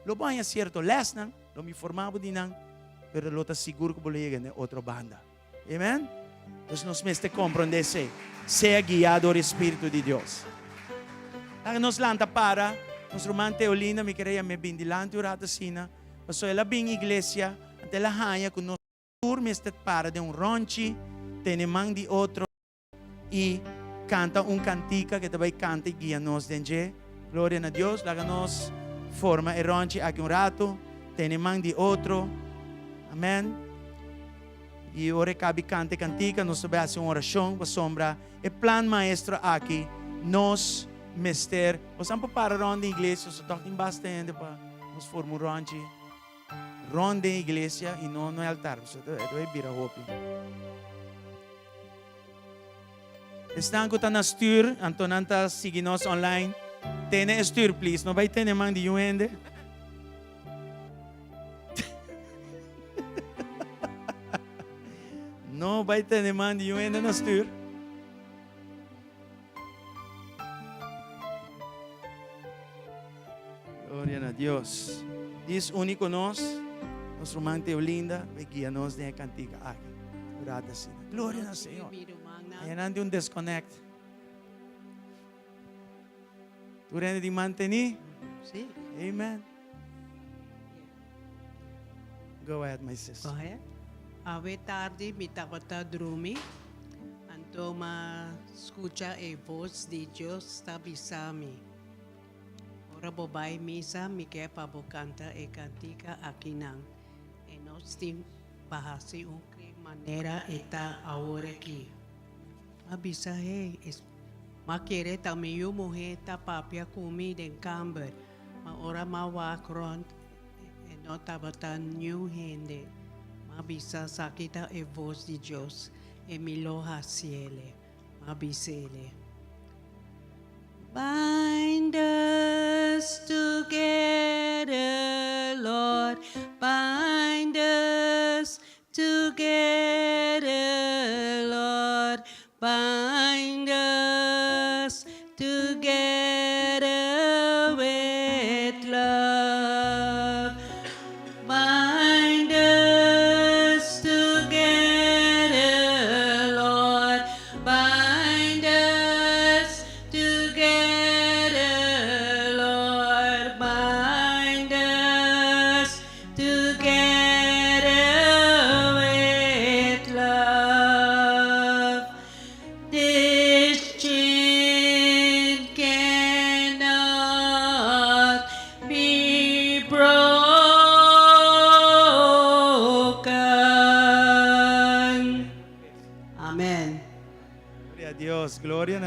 Lo bo haña sierto lèsnan, lo mi forma bo di nan, pero lo ta sigur ku bo lo yega na e otro banda. Amen? Dus nos mester komprondé esei. Sea guiá dor e Spiritu di Dios. Laga nos lanta para. Nos ruman Teolinda, mi kere yam'é bin dilanti un rato asina, pasobra el a bin iglesia, anto el a haña ku nos tur mester para den un rònchi, tene man di otro i kanta un kantika ku ta bai kanta i guia nos den dje. Gloria na Dios. Laga nos forma e rònchi aki un ratu, tene man di otro. Amen. I ora e kabi kanta e kantika, nos ta bai hasi un orashon pasobra e plan maestro aki nos mester. Boso por para rònt den iglesia, so tòg tin basta hende pa nos forma un rònchi rònt den iglesia i no no e altar, pasobra e ta bai bira hopi. Esnan ku ta na stür, anto nan ta sigui nos online, tene e stür please, no bai tene man di yun hende. No bai tene man di yun hende na stür. Gloria na Dios. Dis uni ku nos, nos ruman Teolinda, bai guia nos den e kantika aki. Un rato asina. Gloria na Señor. Ayanan tin un disconnect. Tur hende tin mantení? Sí. Amen. Go ahead, my sister. Go ahead. Awe tardi mi tabata drumi, anto m'a skucha e voz di Dios ta bisa mi, Ora bo bai misa mi ke pa bo kanta e kantika akinan. E nos tin pa hasi un kri manera e ta awor aki. M'a bisa, Hey, es m'a kere ta mi yu muhé ta papia ku mi den kamber. Ma ora m'a wak rònt, e no tabata niun hende. M'a bisa, Saki ta e vos di Dios, e mi lo hasiele. M'a bis'ele. Bind us together, Lord, bind us together, Lord, bind us together with love. Bind us together, Lord, bind us.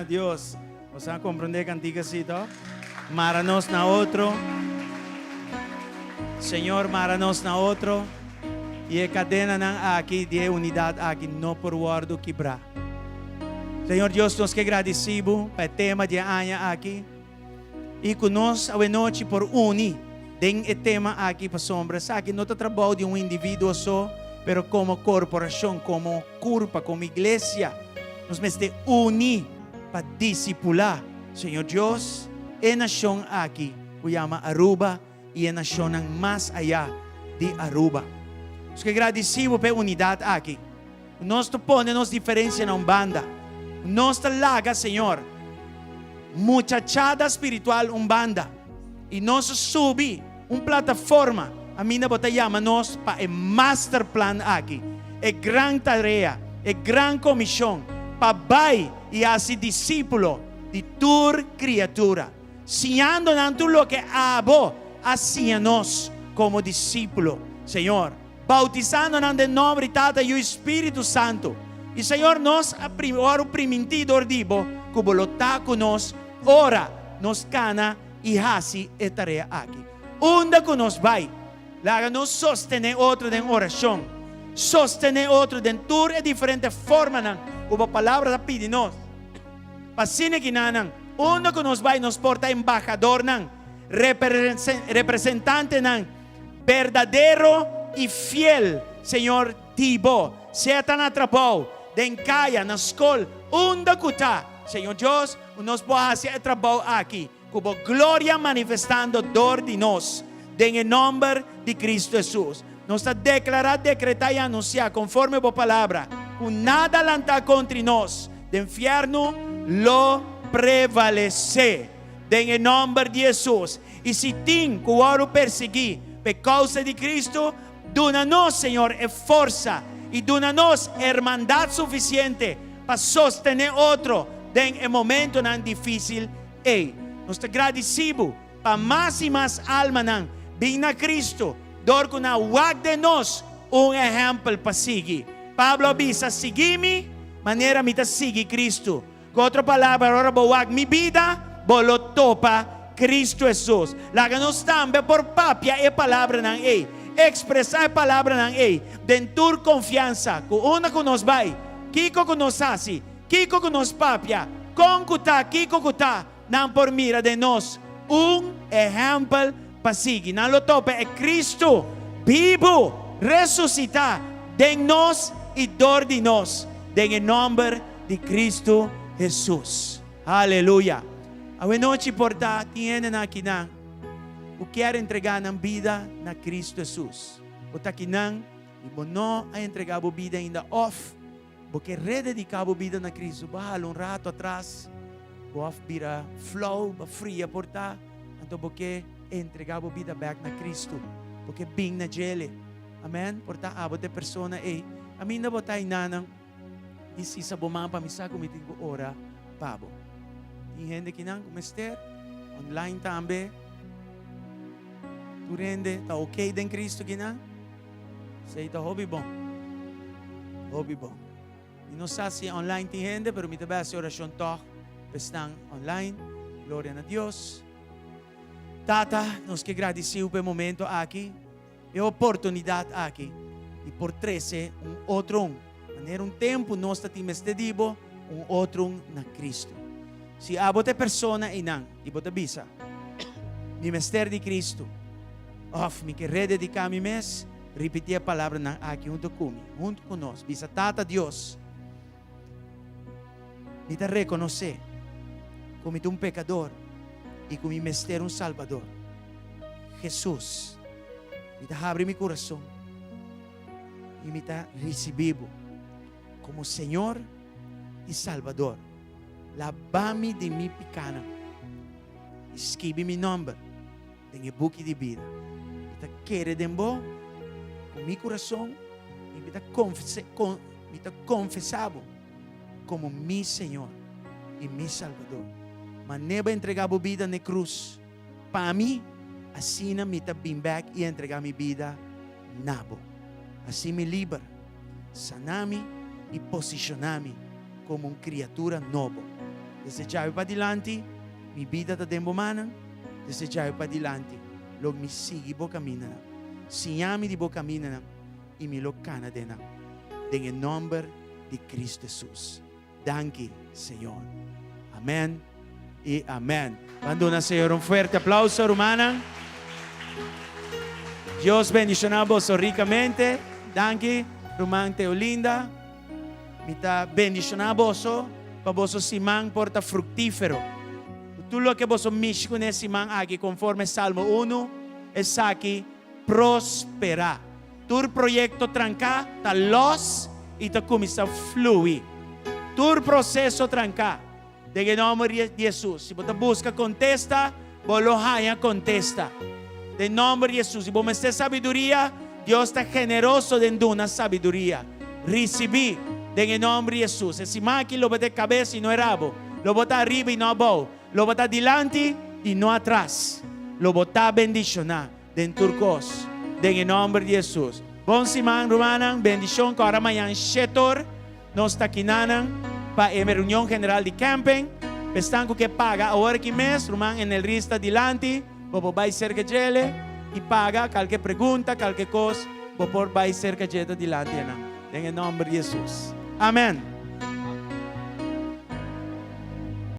Dios. Boso a comprende e cantica si toch? Mara nos na otro. Señor mara nos na otro. Y e cadenanan aki di e unidad aki no por wordo kibra. Señor Dios nos ke gradici Bo pa e tema di e aña aki. Y cu nos awenochi por uni den e tema aki pasobra esaki no ta trabou di un individuo so, pero como corporacion, como curpa, como iglesia, nos mester uni pa disipula, Señor Dios, e nacion aki cu yama Aruba y e nacionnan mas aya di Aruba. Nos ke gradici Bo pa e unidad aki. Nos ta pone nos diferencia na un banda. Nos ta laga, Señor, muchachada spiritual un banda y nos subi un plataforma aminda Bo ta yama nos pa e master plan aki, e gran tarea, e gran comision pa bay y haci discipulo di tur criatura, siñando nan tur loke Abo a siña nos como discipulo, Señor. Bautisando nan den nomber di Tata, Yu i Spiritu Santu. I Señor, nos a wòrdu primintí dor di Bo ku Bo lo ta ku nos ora nos kana i hasi e tarea aki. Unda ku nos bai, laga nos sostené otro den orashon, sostené otro den tur e diferente formanan ku Bo Palabra ta pidi nos. Pa asina kinanan, unda ku nos bai nos por ta embahadornan, representantenan, Berdadero i fiel, Señor, di Bo, sea ta na trabou, den kaya, na skol, unda ku ta, Señor Dios, ku nos por hasi e trabou aki, ku Bo gloria manifestando dor di nos, den e nomber di Cristo Hesus. Nos ta deklará, dekretá i anunsiá, konforme Bo Palabra, ku nada lantá kontri nos den fièrnu lo prevalesé. Den e nomber di Hesus. I si tin ku wòrdu persiguí pa e kousa di Kristu, duna nos, Señor, e forsa i duna nos hermandat sufisiente pa sostené otro den e momentonan difísil ei. Nos ta gradisí Bo pa mas i mas almanan bin na Kristu dor ku nan wak den nos un ehèmpel pa sigui. Pablo a bisa, Sigui mi manera mi ta sigui Kristu. Ku otro palabra, ora bo wak mi bida, bo lo topa Kristu Hesus. Laga nos tambe por papia e palabranan ei, ekspresá e palabranan ei den tur konfiansa ku unda ku nos bai, kiko ku nos hasi, kiko ku nos papia, kon ku ta, kiko ku ta, nan por mira den nos un ehèmpel pa sigui. Nan lo topa e Kristu bibu, resusitá den nos i dor di nos, den e nòmber di Kristu Hesus. Aleluya! Awenochi por ta tin hendenan akinan ku kier entregá nan bida na Kristu Hesus. Bo ta akinan i bo no a entregá bo bida ainda òf Bo ke redediká bo bida na Kristu, bo a hala un rato atras, bo a bira flou, bo a fria por ta, anto bo ke entregá bo bida bèk na Kristu, bo ke bin na djele. Amèn. Por ta abo ta e persona ei. Kaminda bo ta einanan, di sisa bo man pa mi sa ku mi tin ku ora pa bo. Tin hende kinan ku mester, online tambe. Tur hende ta oké den Kristu kinan? Esei ta hopi bon. Hopi bon. Mi no sa si online tin hende, pero mi ta bai hasi orashon tòg pa esnan online. Gloria na Dios. Tata, nos ke gradisiu pa e momento aki, e oportunidat aki, di por trese un otro un, manera un tempu nos ta tin mester di bo, un otro un na Cristo. Si abo ta e persona einan i bo ta bisa, Mi mester di Cristo, Òf mi ke redediká mi mes? Ripití e palabranan aki huntu ku mi, huntu ku nos. Bisa, Tata Dios, mi ta rekonosé ku mi ta un pekador i ku mi mester un Salbador. Hesus, mi ta habri mi kurason i mi ta risibí Bo komo Señor i Salbador. Laba mi di mi pikánan i skibi mi nòmber Den e buki di bida. Mi ta kere den bo ku mi kurason i mi ta mi ta konfesá bo komo mi Señor i mi Salbador. Manera bo a entregá bo bida na e krus pa mi, asina mi ta bin bèk i entregá mi bida na bo. Hasi mi liber, sana mi i posishoná mi komo un kriatura nobo. Desde djawe padilanti, mi bida ta den bo mannan. Desde djawe padilanti, lo mi sigui bo kamindanan. Siña mi di bo kamindanan i mi lo kana den nan. Den e nòmber di Kristu Hesus. Danki, Señor. Amèn i amèn. Ban duna Señor un fuerte aplauso, rumannan. Dios bendishoná boso rikamente. Danki, ruman Teolinda. Mi ta bendishoná boso pa boso siman por ta fruktífero. Ku tur loke boso mishi kuné siman aki konforme Salmo unu, esaki prosperá. Tur proyekto tranká ta lòs i ta kuminsá flui. Tur proseso tranká, den e nòmber di Hesus. Si bo ta buska kontesta, bo lo haña kontesta. Den nòmber di Hesus. Si bo mester sabiduria, Dios ta generoso den duna sabiduria. Risibí den e nòmber di Hesus. E siman aki lo bo ta e kabes i no e rabo. Lo bo ta ariba i no abou. Lo bo ta dilanti i no atras. Lo bo ta bendishoná. Den tur kos, den e nòmber di Hesus. Bon siman rumannan, bendishon ku ora mañan shetor nos ta kinanan pa e reunion general di camping. Esnan ku ke paga awor aki mes, ruman Enelris ta dilanti, bo por bai serka djele i paga, kalke pregunta, kalke kos, bo por bai serka dje ta dilanti enan. Den e nòmber di Hesus. Amen.